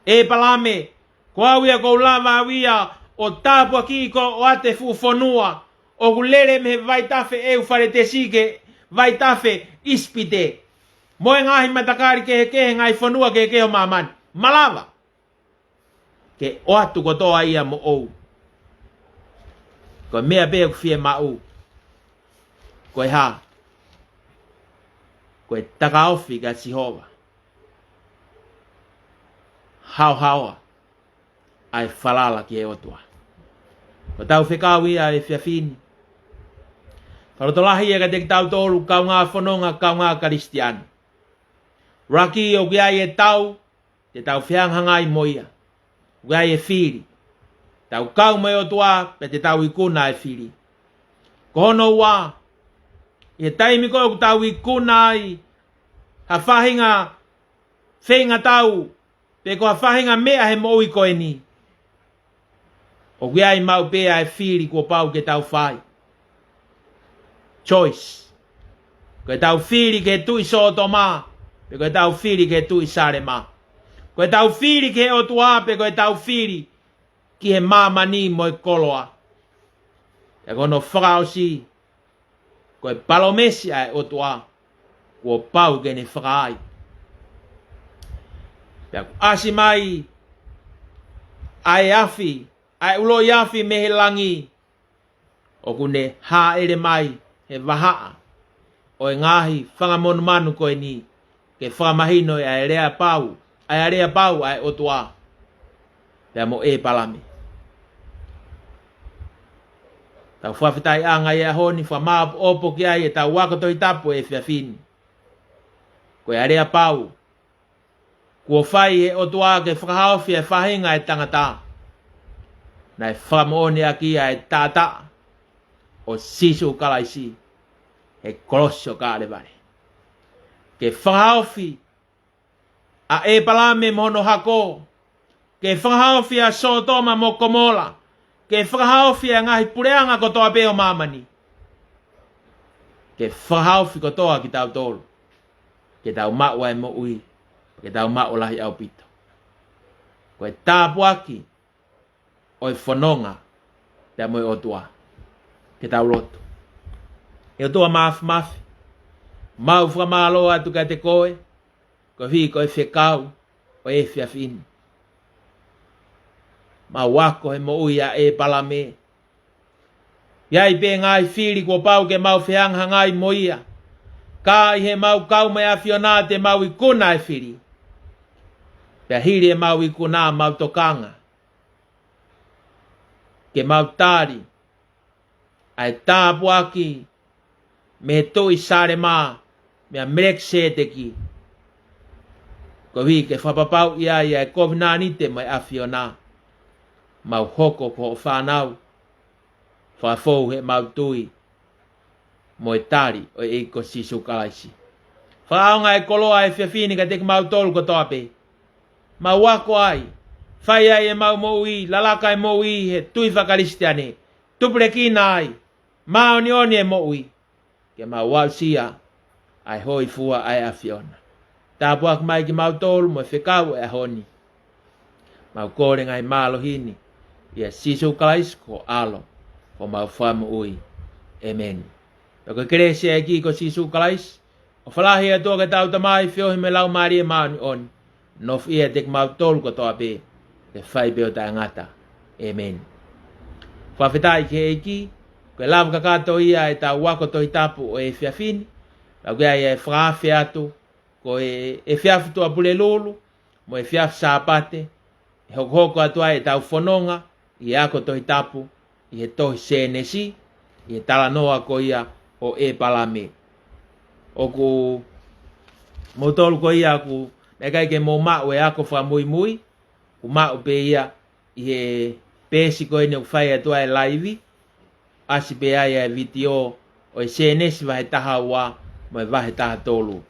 ʻĒpalame, ko au ia ʻoku ou lava au ia ʻo tāpuakiʻi koe ʻo ʻoatu e fuʻu fonua ʻoku lele mei he vaitafe ʻEufaletesi ki he vaitafe ʻIsipite, mo e ngaahi matakali kehekehe, ngaahi fonua kehekehe ʻo māmani. Malava ke ʻoatu kotoa ia moʻou. Ko e meʻa pē ʻoku fiemaʻu, ko e hā? Ko e takaofi kia Sihova. Haohaoa ʻa e falala ki he ʻOtua. Ko ʻetau fekau ia he efiafi ni. Fakalotolahi ia kiate kitautolu kaungā fononga, kaungā Kalisitiane. Laki ʻoku ʻi ai e tau te tau fehangahangai mo ia. ʻOku ʻi ai e fili. Tau kau mo e ʻOtua, pea te tau ikuna e fili. Ko hono ua, ʻi he taimi ko ē ʻoku tau ikuna ai ha faʻahinga feingatau, pe ko ha faʻahinga meʻa he moʻui ko eni, ʻOku ʻi ai maʻu pē ʻa e fili kuo pau ke tau fai. Choice. Ko ʻetau fili ki he Tuʻi Sōtoma, pe ko ʻetau fili ki he Tuʻi Salema. Ko ʻetau fili ki he ʻOtua, pe ko ʻetau fili ki he māmani mo e koloa. Pea ko hono fakaʻosi, ko e palōmesi ʻa e ʻOtua, kuo pau ke ne fakaai. Pea kuo ʻasi mai ʻa e afi, ʻa e ʻuloʻi afi mei he langi, ʻoku ne hāʻele mai he vahaʻa ʻo e ngaahi fanga monumanu ko eni, ke fakamahino ʻa e lea pau, ʻa e lea pau ʻa e ʻOtua pea mo ʻĒpalame. Tau fakafetaʻi ʻanga ʻi he ʻaho ni, fakamāʻopoʻopo ki ai ʻetau ako Tohi Tapu ʻo e efiafi ni. Ko e lea pau kuo fai ʻe he ʻOtua ke fakahaofi e faʻahinga ʻo e tangata, naʻe fakamoʻoniʻaki ʻa e taʻataʻa ʻo Sīsū Kalaisi he kolosi ʻo Kalevale. Ke fakahaofi ʻa ʻĒpalame mo hono hako, ke fakahaofi ʻa Sōtoma mo Komola, ke fakahaofi ʻa e ngaahi puleʻanga kotoa pē ʻo māmani, ke fakahaofi kotoa kitautolu, ke tau maʻu ʻa e moʻui, ke tau maʻu lahi ʻaupito. Ko e tāpuaki ʻo e fononga pea mo e ʻOtua. Ke tau lotu. ʻE ʻOtua Māfimafi, mau fakamālō atu kiate koe, koeʻuhi ko e fekau ʻo e efiafi ni. Mau ako he moʻui ʻa ʻĒpalame, ʻi ai pē ngaahi fili kuo pau ke mau fehangahangai mo ia. Ka ʻi heʻemau kau mo e ʻAfiona te mau ikuna e fili. Pea hili ʻemau ikuna, mau tokanga ke mau tali ʻa e tāpuaki mei he Tuʻi Salema, meia Melekiseteki, koeʻuhi ke fakapapauʻi ai ʻa e kovinānite mo e ʻAfiona. Mau hoko ko hoʻo fānau, fakafou heʻemau tui mo e tali ʻo e ʻEiki ko Sīsū Kalaisi. Fakaʻaonga e koloa ʻo e efiafi ni kiate kimautolu kotoa pē. Mau ako ai, fai ai ʻemau moʻui, lalaka e moʻui he tui fakakalisitiane, tupulekina ai, māʻoniʻoni e moʻui, ke mau aʻusia ʻa e hōifua ʻa e ʻAfiona. Tāpuaki mai kimautolu mo e fekau ʻo e ʻaho ni. Mau kole ngaahi mālohi ni ʻia Sīsū Kalaisi ko ho ʻAlo, ko homau Fakamoʻui. ʻĒmeni. Pea ko e kelesi ʻa e ʻEiki ko Sīsū Kalaisi, ʻofa lahi ʻa e ʻOtua ko hotau Tamai, feohi mo e Laumālie Māʻoniʻoni, nofoʻia ʻiate kimautolu kotoa pē, ke fai pē ʻo taʻengata. ʻĒmeni. Fakafetaʻi ki he ʻEiki, ko e lava kakato ia ʻetau ako Tohi Tapu ʻo e efiafi ni. Pea ko ia ʻe fakaafe atu, ko e efiafi Tuʻa Pulelulu mo e efiafi Sāpate, ʻe hokohoko atu ai ʻetau fononga ʻi he ako Tohi Tapu ʻi he tohi Sēnesi, ʻi he talanoa ko ia ʻo ʻĒpalame. ʻOku moutolu ko ia ʻoku naʻe ʻikai ke mou maʻu e ako fakamuimui, ʻoku maʻu pē ia ʻi he peesi ko eni ʻoku fai atu ai e laivi, ʻasi pē ai ʻa e vitiō ʻo e Sēnesi vahe taha ua mo e vahe taha tolu.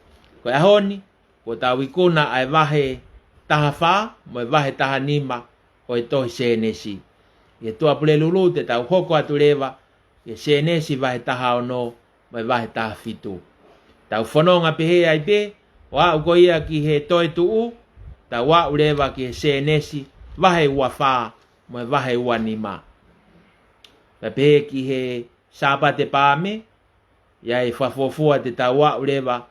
Ko e ʻaho ni, kuo tau ikuna ʻa e vahe taha fā mo e vahe taha nima ʻo e tohi Sēnesi. ʻI he Tuʻa Pulelulu te tau hoko atu leva ʻi he Sēnesi vahe taha ono mo e vahe taha fitu. Tau fononga pehē ai pē, ʻo aʻu ko ia ki he Toetuʻu, tau aʻu leva ki he Sēnesi vahe ua fā mo e vahe ua nima. Pea pehē ki he Sāpate Paame, ʻi ai e fakafuofua te tau aʻu leva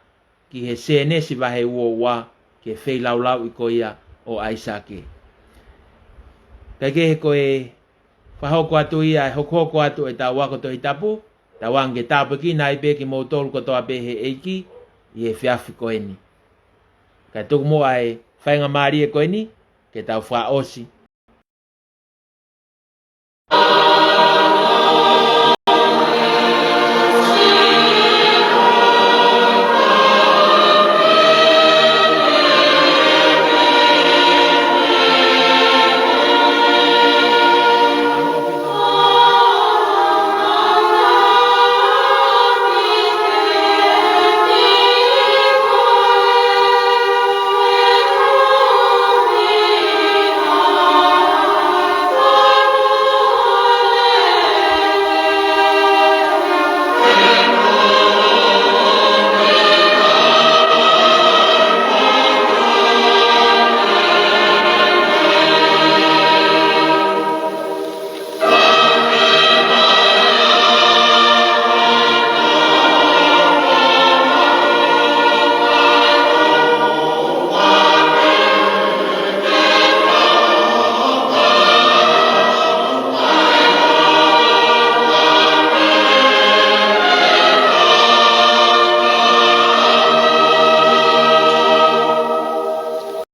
ki he Sēnesi vahe ua ua, ki he feilaulau ko ia ʻo ʻAisake. Kae kehe, ko e fakahoko atu ia, e hokohoko atu ʻetau ako Tohi Tapu, tauange ke tāpuekina ai pē kimoutolu kotoa pē he ʻEiki ʻi he efiafi ko eni. Kae tuku muʻa e faingamālie ko eni, ke tau fakaʻosi